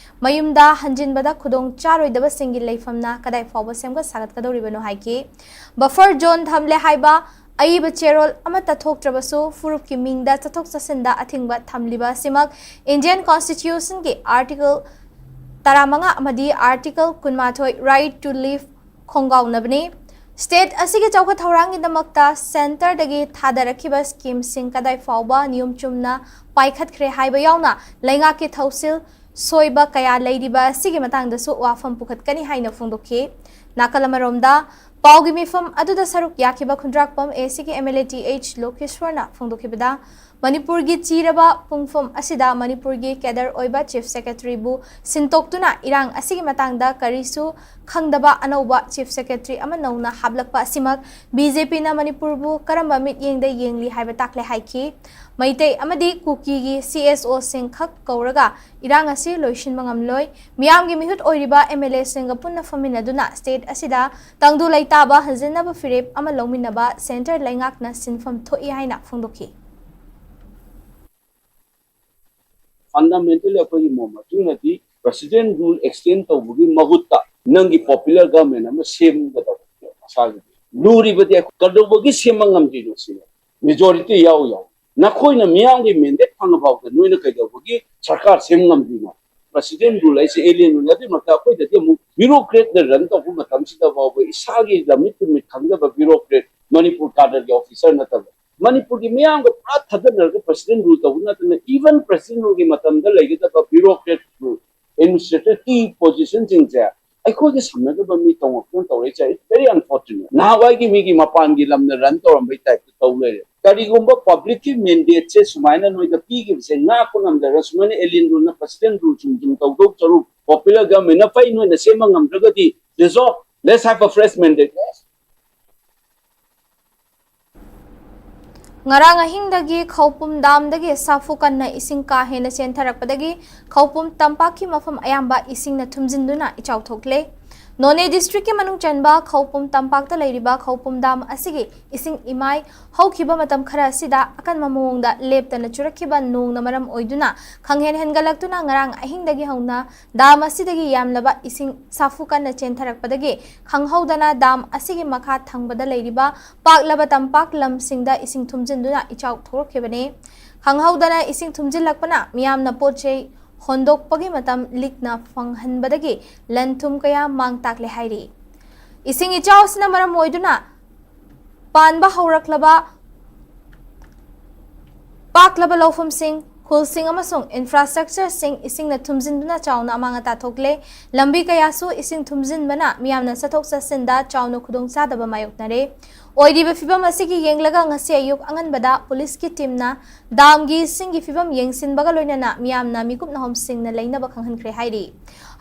ꯃꯌꯨꯝꯗ ꯍꯟꯖꯤꯟꯕꯗ ꯈꯨꯗꯣꯡ ꯆꯥꯔꯣꯏꯗꯕꯁꯤꯡꯒꯤ ꯂꯩꯐꯝꯅ ꯀꯗꯥꯏ ꯐꯥꯎꯕ ꯁꯦꯝꯒꯠ ꯁꯥꯒꯠꯀꯗꯧꯔꯤꯕꯅꯣ ꯍꯥꯏꯈꯤ꯫ ꯕꯐꯔ ꯖꯣꯟ ꯊꯝꯂꯦ ꯍꯥꯏꯕ ꯑꯏꯕ ꯆꯦꯔꯣꯜ ꯑꯃꯠꯇ ꯊꯣꯛꯇ꯭ꯔꯕꯁꯨ ꯐꯨꯔꯨꯞꯀꯤ ꯃꯤꯡꯗ ꯆꯠꯊꯣꯛ ꯆꯠꯁꯤꯟꯗ ꯑꯊꯤꯡꯕ ꯊꯝꯂꯤꯕ ꯑꯁꯤꯃꯛ ꯏꯟꯗꯤꯌꯟ ꯀꯣꯟꯁꯇꯤꯇ꯭ꯌꯨꯁꯟꯒꯤ ꯑꯥꯔꯇꯤꯀꯜ ꯇꯔꯥꯃꯉꯥ ꯑꯃꯗꯤ ꯑꯥꯔꯇꯤꯀꯜ ꯀꯨꯟꯃꯥꯊꯣꯏ, Right to Life, ꯈꯣꯡꯒꯥꯎꯅꯕꯅꯤ꯫ ꯁ꯭ꯇꯦꯠ ꯑꯁꯤꯒꯤ ꯆꯥꯎꯈꯠ ꯊꯧꯔꯥꯡꯒꯤꯗꯃꯛꯇ ꯁꯦꯟꯇꯔꯗꯒꯤ ꯊꯥꯗꯔꯛꯈꯤꯕ ꯁ꯭ꯀꯤꯝꯁꯤꯡ ꯀꯗꯥꯏ ꯐꯥꯎꯕ ꯅꯤꯌꯣꯝ ꯆꯨꯝꯅ ꯄꯥꯏꯈꯠꯈ꯭ꯔꯦ ꯍꯥꯏꯕ ꯌꯥꯎꯅ ꯂꯩꯉꯥꯛꯀꯤ ꯊꯧꯁꯤꯜ ꯁꯣꯏꯕ ꯀꯌꯥ ꯂꯩꯔꯤꯕ ꯑꯁꯤꯒꯤ ꯃꯇꯥꯡꯗꯁꯨ ꯋꯥꯐꯝ ꯄꯨꯈꯠꯀꯅꯤ ꯍꯥꯏꯅ ꯐꯣꯡꯗꯣꯛꯈꯤ꯫ ꯅꯥꯀꯜ ꯑꯃꯔꯣꯝꯗ, ꯄꯥꯎꯒꯤ ꯃꯤꯐꯝ ꯑꯗꯨꯗ ꯁꯔꯨꯛ ꯌꯥꯈꯤꯕ ꯈꯨꯟꯗ꯭ꯔꯥꯛꯄꯝ ꯑꯦ ꯁꯤꯒꯤ M L A T H ꯂꯣꯀꯦꯁ꯭ꯋꯔꯅ ꯐꯣꯡꯗꯣꯛꯈꯤꯕꯗ, ꯃꯅꯤꯄꯨꯔꯒꯤ ꯆꯤꯔꯕ ꯄꯨꯡꯐꯝ ꯑꯁꯤꯗ ꯃꯅꯤꯄꯨꯔꯒꯤ ꯀꯦꯗꯔ ꯑꯣꯏꯕ ꯆꯤꯐ ꯁꯦꯀ꯭ꯔꯦꯇꯔꯤꯕꯨ ꯁꯤꯟꯇꯣꯛꯇꯨꯅ ꯏꯔꯥꯡ ꯑꯁꯤꯒꯤ ꯃꯇꯥꯡꯗ ꯀꯔꯤꯁꯨ ꯈꯪꯗꯕ ꯑꯅꯧꯕ ꯆꯤꯐ ꯁꯦꯀ꯭ꯔꯦꯇꯔꯤ ꯑꯃ ꯅꯧꯅ ꯍꯥꯞꯂꯛꯄ ꯑꯁꯤꯃꯛ ꯕꯤ ꯖꯦ ꯄꯤꯅ ꯃꯅꯤꯄꯨꯔꯕꯨ ꯀꯔꯝꯕ ꯃꯤꯠꯌꯦꯡꯗ ꯌꯦꯡꯂꯤ ꯍꯥꯏꯕ ꯇꯥꯛꯂꯦ ꯍꯥꯏꯈꯤ꯫ ꯃꯩꯇꯩ ꯑꯃꯗꯤ ꯀꯨꯀꯤꯒꯤ ꯁꯤ ꯑꯦꯁ ꯑꯣꯁꯤꯡ ꯈꯛ ꯀꯧꯔꯒ ꯏꯔꯥꯡ ꯑꯁꯤ ꯂꯣꯏꯁꯤꯟꯕ ꯉꯝꯂꯣꯏ꯫ ꯃꯤꯌꯥꯝꯒꯤ ꯃꯤꯍꯨꯠ ꯑꯣꯏꯔꯤꯕ ꯑꯦꯝ ꯑꯦꯜ ꯑꯦꯁꯤꯡꯒ ꯄꯨꯟꯅ ꯐꯝꯃꯤꯟꯅꯗꯨꯅ ꯁ꯭ꯇꯦꯠ ꯑꯁꯤꯗ ꯇꯪꯗꯨ ꯂꯩꯇꯥꯕ ꯍꯟꯖꯤꯟꯅꯕ ꯐꯤꯔꯦꯞ ꯑꯃ ꯂꯧꯃꯤꯟꯅꯕ ꯁꯦꯟꯇꯔ ꯂꯩꯉꯥꯛꯅ ꯁꯤꯟꯐꯝ ꯊꯣꯛꯏ ꯍꯥꯏꯅ ꯐꯣꯡꯗꯣꯛꯈꯤ꯫ Fundamentally ꯑꯩꯈꯣꯏꯒꯤ ꯃꯣꯠ ꯃꯇꯨꯡ ꯏꯟꯅꯗꯤ President Rule extend ꯇꯧꯕꯒꯤ ꯃꯍꯨꯠꯇ ꯅꯪꯒꯤ popular government ꯑꯃ ꯁꯦꯝꯒꯗꯕ ꯃꯁꯥꯒꯤ꯫ ꯂꯨꯔꯤꯕꯗꯤ ꯑꯩꯈꯣꯏ ꯀꯩꯗꯧꯕꯒꯤ ꯁꯦꯝꯕ ꯉꯝꯗ꯭ꯔꯤꯅꯣ ꯁꯤꯅꯦ꯫ Majority ꯌꯥꯎ ꯌꯥꯎ꯫ ꯅꯈꯣꯏꯅ ꯃꯤꯌꯥꯝꯒꯤ mandate ꯐꯪꯉꯐꯥꯎꯗ ꯅꯣꯏꯅ ꯀꯩꯗꯧꯕꯒꯤ ꯁꯔꯀꯥꯔ ꯁꯦꯝ ꯉꯝꯗ꯭ꯔꯤꯅꯣ? President rule ꯍꯥꯏꯁꯦ alien rule꯫ ꯑꯗꯨꯒꯤ ꯃꯔꯛꯇ ꯑꯩꯈꯣꯏꯗꯗꯤ ꯑꯃꯨꯛ bureaucrat ꯅ run ꯇꯧꯕ ꯃꯇꯝꯁꯤꯗ ꯐꯥꯎꯕ ꯏꯁꯥꯒꯤ ꯂꯝꯃꯤꯠ ꯇꯨꯃꯤꯠ ꯈꯪꯗꯕ bureaucrat, ꯃꯅꯤꯄꯨꯔ cadre ꯒꯤ officer ꯅꯠꯇꯕ, ꯃꯅꯤꯄꯨꯔꯒꯤ ꯃꯤꯌꯥꯝꯒ ꯄꯨꯔꯥ ꯊꯥꯗꯅꯔꯒ president rule ꯇꯧꯕ ꯅꯠꯇꯅ, even president rule ꯒꯤ ꯃꯇꯝꯗ ꯂꯩꯒꯗꯕ bureaucrat rule, administrator ꯀꯤ position ꯁꯤꯡꯁꯦ ꯑꯩꯈꯣꯏꯒ ꯁꯝꯅꯗꯕ ꯃꯤ ꯇꯣꯉꯥꯟꯕ ꯇꯧꯔꯛꯏꯁꯦ, it's very unfortunate꯫ ꯅꯍꯥꯟꯋꯥꯏꯒꯤ ꯃꯤꯒꯤ ꯃꯄꯥꯟꯒꯤ ꯂꯝꯅ run ꯇꯧꯔꯝꯕꯩ type ꯇ ꯇꯧ ꯂꯩꯔꯦ꯫ ꯀꯔꯤꯒꯨꯝꯕ public ꯀꯤ mandate ꯁꯦ ꯁꯨꯃꯥꯏꯅ ꯅꯣꯏꯗ ꯄꯤꯈꯤꯕꯁꯦ ꯉꯥꯛꯄ ꯉꯝꯗ꯭ꯔꯒ, ꯁꯨꯃꯥꯏꯅ alien rule ꯅ president rule ꯁꯨꯝ ꯁꯨꯝ ꯇꯧꯗꯧ ꯁꯔꯨꯛ, popular government ꯅ ꯐꯩ ꯅꯣꯏꯅ ꯁꯦꯝꯕ ꯉꯝꯗ꯭ꯔꯒꯗꯤ, dissolve, let's have a fresh mandate꯫ ꯉꯔꯥꯡ ꯑꯍꯤꯡꯗꯒꯤ ꯈꯧꯄꯨꯝ dam ꯗꯒꯤ ꯁꯥꯐꯨ ꯀꯟꯅ ꯏꯁꯤꯡ ꯀꯥ ꯍꯦꯟꯅ ꯆꯦꯟꯊꯔꯛꯄꯗꯒꯤ ꯈꯧꯄꯨꯝ ꯇꯝꯄꯥꯛꯀꯤ ꯃꯐꯝ ꯑꯌꯥꯝꯕ ꯏꯁꯤꯡꯅ ꯊꯨꯝꯖꯤꯟꯗꯨꯅ ꯏꯆꯥꯎ ꯊꯣꯛꯂꯦ꯫ ꯅꯣꯅꯦ district ꯀꯤ ꯃꯅꯨꯡ ꯆꯟꯕ ꯈꯧꯄꯨꯝ ꯇꯝꯄꯥꯛꯇ ꯂꯩꯔꯤꯕ ꯈꯧꯄꯨꯝ dam ꯑꯁꯤꯒꯤ ꯏꯁꯤꯡ ꯏꯃꯥꯏ ꯍꯧꯈꯤꯕ ꯃꯇꯝ ꯈꯔ ꯑꯁꯤꯗ ꯑꯀꯟꯕ ꯃꯑꯣꯡꯗ ꯂꯦꯞꯇꯅ ꯆꯨꯔꯛꯈꯤꯕ ꯅꯣꯡꯅ ꯃꯔꯝ ꯑꯣꯏꯗꯨꯅ ꯈꯪꯍꯦꯟ ꯍꯦꯟꯒꯠꯂꯛꯇꯨꯅ ꯉꯔꯥꯡ ꯑꯍꯤꯡꯗꯒꯤ ꯍꯧꯅ dam ꯑꯁꯤꯗꯒꯤ ꯌꯥꯝꯂꯕ ꯏꯁꯤꯡ ꯁꯥꯐꯨ ꯀꯟꯅ ꯆꯦꯟꯊꯔꯛꯄꯗꯒꯤ ꯈꯪꯍꯧꯗꯅ dam ꯑꯁꯤꯒꯤ ꯃꯈꯥ ꯊꯪꯕꯗ ꯂꯩꯔꯤꯕ ꯄꯥꯛꯂꯕ ꯇꯝꯄꯥꯛ ꯂꯝꯁꯤꯡꯗ ꯏꯁꯤꯡ ꯊꯨꯝꯖꯤꯟꯗꯨꯅ ꯏꯆꯥꯎ ꯊꯣꯛꯂꯛꯈꯤꯕꯅꯤ꯫ ꯈꯪꯍꯧꯗꯅ ꯏꯁꯤꯡ ꯊꯨꯝꯖꯤꯜꯂꯛꯄꯅ ꯃꯤꯌꯥꯝꯅ ꯄꯣꯠ ꯆꯩ ꯍꯣꯟꯗꯣꯛꯄꯒꯤ ꯃꯇꯝ ꯂꯤꯛꯅ ꯐꯪꯍꯟꯕꯗꯒꯤ ꯂꯟ ꯊꯨꯝ ꯀꯌꯥ ꯃꯥꯡ ꯇꯥꯛꯂꯦ ꯍꯥꯏꯔꯤ꯫ ꯏꯁꯤꯡ ꯏꯆꯥꯎ ꯑꯁꯤꯅ ꯃꯔꯝ ꯑꯣꯏꯗꯨꯅ ꯄꯥꯟꯕ ꯍꯧꯔꯛꯂꯕ ꯄꯥꯛꯂꯕ ꯂꯧꯐꯝꯁꯤꯡ, ꯈꯨꯜꯁꯤꯡ ꯑꯃꯁꯨꯡ infrastructure ꯁꯤꯡ ꯏꯁꯤꯡꯅ ꯊꯨꯝꯖꯤꯟꯗꯨꯅ ꯆꯥꯎꯅ ꯑꯃꯥꯡ ꯑꯇꯥ ꯊꯣꯛꯂꯦ꯫ ꯂꯝꯕꯤ ꯀꯌꯥꯁꯨ ꯏꯁꯤꯡ ꯊꯨꯝꯖꯤꯟꯕꯅ ꯃꯤꯌꯥꯝꯅ ꯆꯠꯊꯣꯛ ꯆꯠꯁꯤꯟꯗ ꯆꯥꯎꯅ ꯈꯨꯗꯣꯡꯆꯥꯗꯕ ꯃꯥꯌꯣꯛꯅꯔꯦ꯫ ꯑꯣꯏꯔꯤꯕ ꯐꯤꯚꯝ ꯑꯁꯤꯒꯤ ꯌꯦꯡꯂꯒ ꯉꯁꯤ ꯑꯌꯨꯛ ꯑꯉꯟꯕꯗ ꯄꯨꯂꯤꯁꯀꯤ team ꯅ dam ꯒꯤ ꯏꯁꯤꯡꯒꯤ ꯐꯤꯚꯝ ꯌꯦꯡꯁꯤꯟꯕꯒ ꯂꯣꯏꯅꯅ ꯃꯤꯌꯥꯝꯅ ꯃꯤꯀꯨꯞ ꯅꯥꯍꯣꯝꯁꯤꯡꯅ ꯂꯩꯅꯕ ꯈꯪꯍꯟꯈ꯭ꯔꯦ ꯍꯥꯏꯔꯤ꯫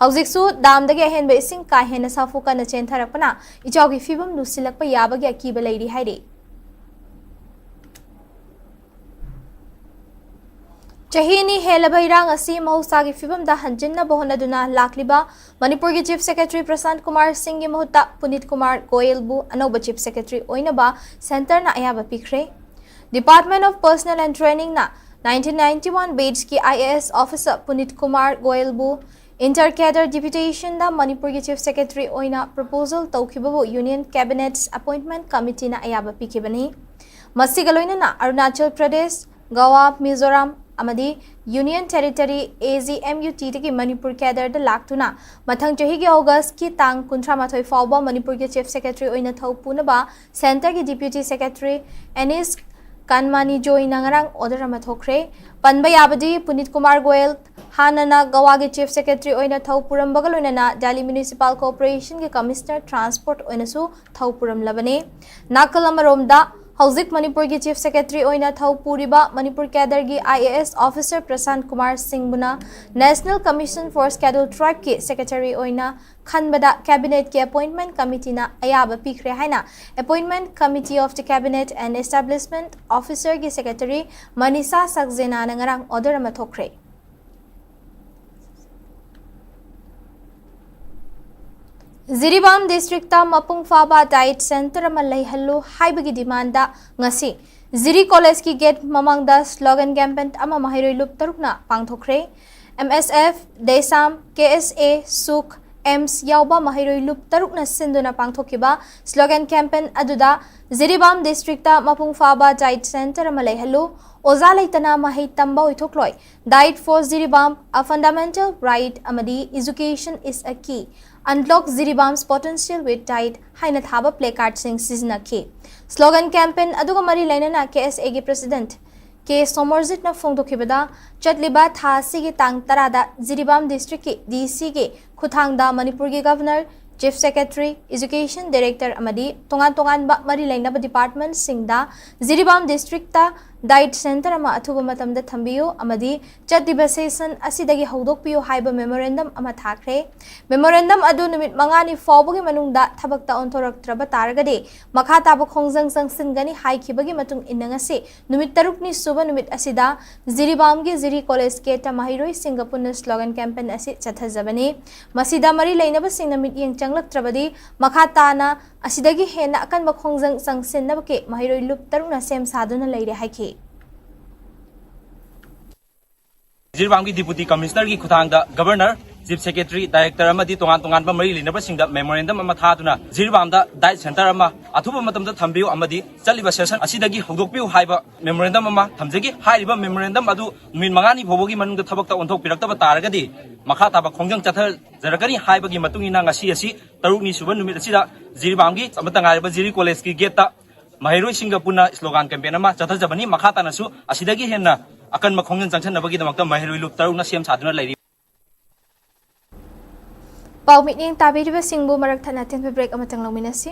ꯍꯧꯖꯤꯛꯁꯨ dam ꯗꯒꯤ ꯑꯍꯦꯟꯕ ꯏꯁꯤꯡ ꯀꯥ ꯍꯦꯟꯅ ꯁꯥꯐꯨ ꯀꯟꯅ ꯆꯦꯟꯊꯔꯛꯄꯅ ꯏꯆꯥꯎꯒꯤ ꯐꯤꯚꯝ ꯂꯨꯁꯤꯜꯂꯛꯄ ꯌꯥꯕꯒꯤ ꯑꯀꯤꯕ ꯂꯩꯔꯤ ꯍꯥꯏꯔꯤ꯫ ꯆꯍꯤ ꯑꯅꯤ ꯍꯦꯜꯂꯕ ꯏꯔꯥꯡ ꯑꯁꯤ ꯃꯍꯧꯁꯥꯒꯤ ꯐꯤꯕꯝꯗ ꯍꯟꯖꯤꯟꯅꯕ ꯍꯣꯠꯅꯗꯨꯅ ꯂꯥꯛꯂꯤꯕ ꯃꯅꯤꯄꯨꯔꯒꯤ Chief Secretary ꯄ꯭ꯔꯁꯥꯟꯠ ꯀꯨꯃꯥꯔ ꯁꯤꯡꯒꯤ ꯃꯍꯨꯠꯇ ꯄꯨꯅꯤꯠ ꯀꯨꯃꯥꯔ ꯒꯣꯌꯦꯜꯕꯨ ꯑꯅꯧꯕ Chief Secretary ꯑꯣꯏꯅꯕ centre ꯅ ꯑꯌꯥꯕ ꯄꯤꯈ꯭ꯔꯦ꯫ Department of Personnel and Training ꯅ nineteen ninety one batch ꯀꯤ I A S officer ꯄꯨꯅꯤꯠ Kumar ꯒꯣꯌꯦꯜꯕꯨ Inter Cadre Deputation ꯗ ꯃꯅꯤꯄꯨꯔꯒꯤ Chief Secretary ꯑꯣꯏꯅ proposal ꯇꯧꯈꯤꯕꯕꯨ Union Cabinet Appointment Committee ꯅ ꯑꯌꯥꯕ ꯄꯤꯈꯤꯕꯅꯤ꯫ ꯃꯁꯤꯒ ꯂꯣꯏꯅꯅ ꯑꯔꯨꯅꯥꯆꯜ ꯄ꯭ꯔꯗꯦꯁ, ꯒꯋꯥ, ꯃꯤꯖꯣꯔꯥꯝ ꯑꯃꯗꯤ Union Territory, A G M U T ꯗꯒꯤ ꯃꯅꯤꯄꯨꯔ cadre ꯗ ꯂꯥꯛꯇꯨꯅ ꯃꯊꯪ ꯆꯍꯤꯒꯤ August ꯀꯤ ꯇꯥꯡ ꯀꯨꯟꯊ꯭ꯔꯥ ꯃꯥꯊꯣꯏ ꯐꯥꯎꯕ ꯃꯅꯤꯄꯨꯔꯒꯤ Chief Secretary ꯑꯣꯏꯅ ꯊꯧ ꯄꯨꯅꯕ Centre ꯒꯤ Deputy Secretary ꯑꯦꯅꯤꯁ ꯀꯥꯟꯃꯥꯅꯤ ꯖꯣꯏꯅ ꯉꯔꯥꯡ order ꯑꯃ ꯊꯣꯛꯈ꯭ꯔꯦ꯫ ꯄꯟꯕ ꯌꯥꯕꯗꯤ ꯄꯨꯅꯤꯠ ꯀꯨꯃꯥꯔ ꯒꯣꯌꯜ ꯍꯥꯟꯅꯅ ꯒꯋꯥꯒꯤ Chief Secretary ꯑꯣꯏꯅ ꯊꯧ ꯄꯨꯔꯝꯕꯒ ꯂꯣꯏꯅꯅ Delhi Municipal Corporation ꯒꯤ Commissioner Transport ꯑꯣꯏꯅꯁꯨ ꯊꯧ ꯄꯨꯔꯝꯂꯕꯅꯤ꯫ ꯅꯥꯀꯜ ꯑꯃꯔꯣꯝꯗ ꯍꯧꯖꯤꯛ ꯃꯅꯤꯄꯨꯔꯒꯤ Chief Secretary ꯑꯣꯏꯅ ꯊꯧ ꯄꯨꯔꯤꯕ ꯃꯅꯤꯄꯨꯔ cadre ꯒꯤ I A S officer ꯄ꯭ꯔꯁꯥꯟꯠ Kumar ꯁꯤꯡꯕꯨꯅ National Commission for Scheduled Tribe ꯀꯤ Secretary ꯑꯣꯏꯅ ꯈꯟꯕꯗ Cabinet ꯀꯤ Appointment Committee ꯅ ꯑꯌꯥꯕ ꯄꯤꯈ꯭ꯔꯦ ꯍꯥꯏꯅ Appointment Committee of the Cabinet and Establishment Officer ꯒꯤ Secretary ꯃꯅꯤꯁꯥ ꯁꯛꯖꯦꯅꯥꯅ ꯉꯔꯥꯡ order ꯑꯃ ꯊꯣꯛꯈ꯭ꯔꯦ꯫ ꯖꯤꯔꯤꯕꯥꯝ district ꯇ ꯃꯄꯨꯡ ꯐꯥꯕ diet centre ꯑꯃ ꯂꯩꯍꯜꯂꯨ ꯍꯥꯏꯕꯒꯤ demand ꯗ ꯉꯁꯤ ꯖꯤꯔꯤ College ꯀꯤ gate ꯃꯃꯥꯡꯗ slogan campaign ꯑꯃ ꯃꯍꯩꯔꯣꯏ ꯂꯨꯞ ꯇꯔꯨꯛꯅ ꯄꯥꯡꯊꯣꯛꯈ꯭ꯔꯦ꯫ M S F, DESAM, K S A, ꯁꯨꯛ, ꯑꯦꯝꯁ ꯌꯥꯎꯕ ꯃꯍꯩꯔꯣꯏ ꯂꯨꯞ ꯇꯔꯨꯛꯅ ꯁꯤꯟꯗꯨꯅ ꯄꯥꯡꯊꯣꯛꯈꯤꯕ slogan campaign ꯑꯗꯨꯗ ꯖꯤꯔꯤꯕꯥꯝ district ꯇ ꯃꯄꯨꯡ ꯐꯥꯕ diet centre ꯑꯃ ꯂꯩꯍꯜꯂꯨ, ꯑꯣꯖꯥ ꯂꯩꯇꯅ ꯃꯍꯩ ꯇꯝꯕ ꯑꯣꯏꯊꯣꯛꯂꯣꯏ, Diet for Jiribam, a fundamental right ꯑꯃꯗꯤ Education is a key, Unlock Jiribam's Potential with Diet ꯍꯥꯏꯅ ꯊꯥꯕ placard ꯁꯤꯡ ꯁꯤꯖꯤꯟꯅꯈꯤ꯫ Slogan campaign ꯑꯗꯨꯒ ꯃꯔꯤ ꯂꯩꯅꯅ K S A ꯒꯤ President ꯀꯦ ꯁꯣꯃꯔꯖꯤꯠꯅ ꯐꯣꯡꯗꯣꯛꯈꯤꯕꯗ, ꯆꯠꯂꯤꯕ ꯊꯥ ꯑꯁꯤꯒꯤ ꯇꯥꯡ ꯇꯔꯥꯗ ꯖꯤꯔꯤꯕꯥꯝ district ꯀꯤ D C ꯒꯤ ꯈꯨꯠꯊꯥꯡꯗ ꯃꯅꯤꯄꯨꯔꯒꯤ Governor, Chief Secretary, Education Director ꯑꯃꯗꯤ ꯇꯣꯉꯥꯟ ꯇꯣꯉꯥꯟꯕ ꯃꯔꯤ ꯂꯩꯅꯕ department ꯁꯤꯡꯗ ꯖꯤꯔꯤꯕꯥꯝ district ꯇ diet centre ꯑꯃ ꯑꯊꯨꯕ ꯃꯇꯝꯗ ꯊꯝꯕꯤꯌꯨ ꯑꯃꯗꯤ ꯆꯠꯂꯤꯕ session ꯑꯁꯤꯗꯒꯤ ꯍꯧꯗꯣꯛꯄꯤꯌꯨ ꯍꯥꯏꯕ memorandum ꯑꯃ ꯊꯥꯈ꯭ꯔꯦ꯫ Memorandum ꯑꯗꯨ ꯅꯨꯃꯤꯠ ꯃꯉꯥꯅꯤ ꯐꯥꯎꯕꯒꯤ ꯃꯅꯨꯡꯗ ꯊꯕꯛꯇ ꯑꯣꯟꯊꯣꯔꯛꯇ꯭ꯔꯕ ꯇꯥꯔꯒꯗꯤ ꯃꯈꯥ ꯇꯥꯕ ꯈꯣꯡꯖꯪ ꯆꯪꯁꯤꯟꯒꯅꯤ ꯍꯥꯏꯈꯤꯕꯒꯤ ꯃꯇꯨꯡ ꯏꯟꯅ ꯉꯁꯤ ꯅꯨꯃꯤꯠ ꯇꯔꯨꯛꯅꯤ ꯁꯨꯕ ꯅꯨꯃꯤꯠ ꯑꯁꯤꯗ ꯖꯤꯔꯤꯕꯥꯝꯒꯤ ꯖꯤꯔꯤ College gate ꯇ ꯃꯍꯩꯔꯣꯏꯁꯤꯡꯒ ꯄꯨꯟꯅ slogan campaign ꯑꯁꯤ ꯆꯠꯊꯖꯕꯅꯤ꯫ ꯃꯁꯤꯗ ꯃꯔꯤ ꯂꯩꯅꯕꯁꯤꯡꯅ ꯃꯤꯠꯌꯦꯡ ꯆꯪꯂꯛꯇ꯭ꯔꯕꯗꯤ ꯃꯈꯥ ꯇꯥꯅ ꯑꯁꯤꯗꯒꯤ ꯍꯦꯟꯅ ꯑꯀꯟꯕ ꯈꯣꯡꯖꯪ ꯆꯪꯁꯤꯟꯅꯕꯒꯤ ꯃꯍꯩꯔꯣꯏ ꯂꯨꯞ ꯇꯔꯨꯛꯅ ꯁꯦꯝ ꯁꯥꯗꯨꯅ ꯂꯩꯔꯦ ꯍꯥꯏꯈꯤ꯫ ꯖꯤꯔꯤꯕꯥꯝꯒꯤ Deputy Commissioner ꯒꯤ ꯈꯨꯠꯊꯥꯡꯗ Governor, ꯆꯤꯐ ꯁꯦꯀ꯭ꯔꯦꯇꯔꯤ, ꯗꯥꯏꯔꯦꯛꯇꯔ ꯑꯃꯗꯤ ꯇꯣꯉꯥꯟ ꯇꯣꯉꯥꯟꯕ ꯃꯔꯤ ꯂꯩꯅꯕꯁꯤꯡꯗ ꯃꯦꯃꯣꯔꯦꯟꯗꯝ ꯑꯃ ꯊꯥꯗꯨꯅ ꯖꯤꯔꯤꯕꯥꯝꯗ ꯗꯥꯏꯠ ꯁꯦꯟꯇꯔ ꯑꯃ ꯑꯊꯨꯕ ꯃꯇꯝꯗ ꯊꯝꯕꯤꯌꯨ ꯑꯃꯗꯤ ꯆꯠꯂꯤꯕ ꯁꯦꯁꯟ ꯑꯁꯤꯗꯒꯤ ꯍꯧꯗꯣꯛꯄꯤꯌꯨ ꯍꯥꯏꯕ ꯃꯦꯃꯣꯔꯦꯟꯗꯝ ꯑꯃ ꯊꯝꯖꯈꯤ꯫ ꯍꯥꯏꯔꯤꯕ ꯃꯦꯃꯣꯔꯦꯟꯗꯝ ꯑꯗꯨ ꯅꯨꯃꯤꯠ ꯃꯉꯥꯅꯤ ꯐꯥꯎꯕꯒꯤ ꯃꯅꯨꯡꯗ ꯊꯕꯛꯇ ꯑꯣꯟꯊꯣꯛꯄꯤꯔꯛꯇꯕ ꯇꯥꯔꯒꯗꯤ ꯃꯈꯥ ꯇꯥꯕ ꯈꯣꯡꯖꯪ ꯆꯠꯊꯖꯔꯛꯀꯅꯤ ꯍꯥꯏꯕꯒꯤ ꯃꯇꯨꯡ ꯏꯟꯅ ꯉꯁꯤ ꯑꯁꯤ ꯇꯔꯨꯛꯅꯤ ꯁꯨꯕ ꯅꯨꯃꯤꯠ ꯑꯁꯤꯗ ꯖꯤꯔꯤꯕꯥꯝꯒꯤ ꯑꯃꯠꯇ ꯉꯥꯏꯔꯕ ꯖꯤꯔꯤ ꯀꯣꯂꯦꯖꯀꯤ ꯒꯦꯠꯇ ꯃꯍꯩꯔꯣꯏꯁꯤꯡꯒ ꯄꯨꯟꯅ ꯁ꯭ꯂꯣꯒꯥꯟ ꯀꯦꯝꯄꯦꯟ ꯑꯃ ꯆꯠꯊꯖꯕꯅꯤ꯫ ꯃꯈꯥ ꯇꯥꯅꯁꯨ ꯑꯁꯤꯗꯒꯤ ꯍꯦꯟꯅ ꯑꯀꯟꯕ ꯈꯣꯡꯖꯪ ꯆꯪꯁꯤꯟꯅꯕꯒꯤꯗꯃꯛꯇ ꯃꯍꯩꯔꯣꯏ ꯂꯨꯞ ꯇꯔꯨꯛꯅ ꯁꯦꯝ ꯁꯥꯗꯨꯅ ꯂꯩꯔꯤ꯫ ꯄꯥꯎ ꯃꯤꯠꯌꯦꯡ ꯇꯥꯕꯤꯔꯤꯕꯁꯤꯡꯕꯨ ꯃꯔꯛ ꯊꯠꯅ ꯑꯇꯦꯟꯕ ꯕ꯭ꯔꯦꯛ ꯑꯃꯇꯪ ꯂꯧꯃꯤꯟꯅꯁꯤ꯫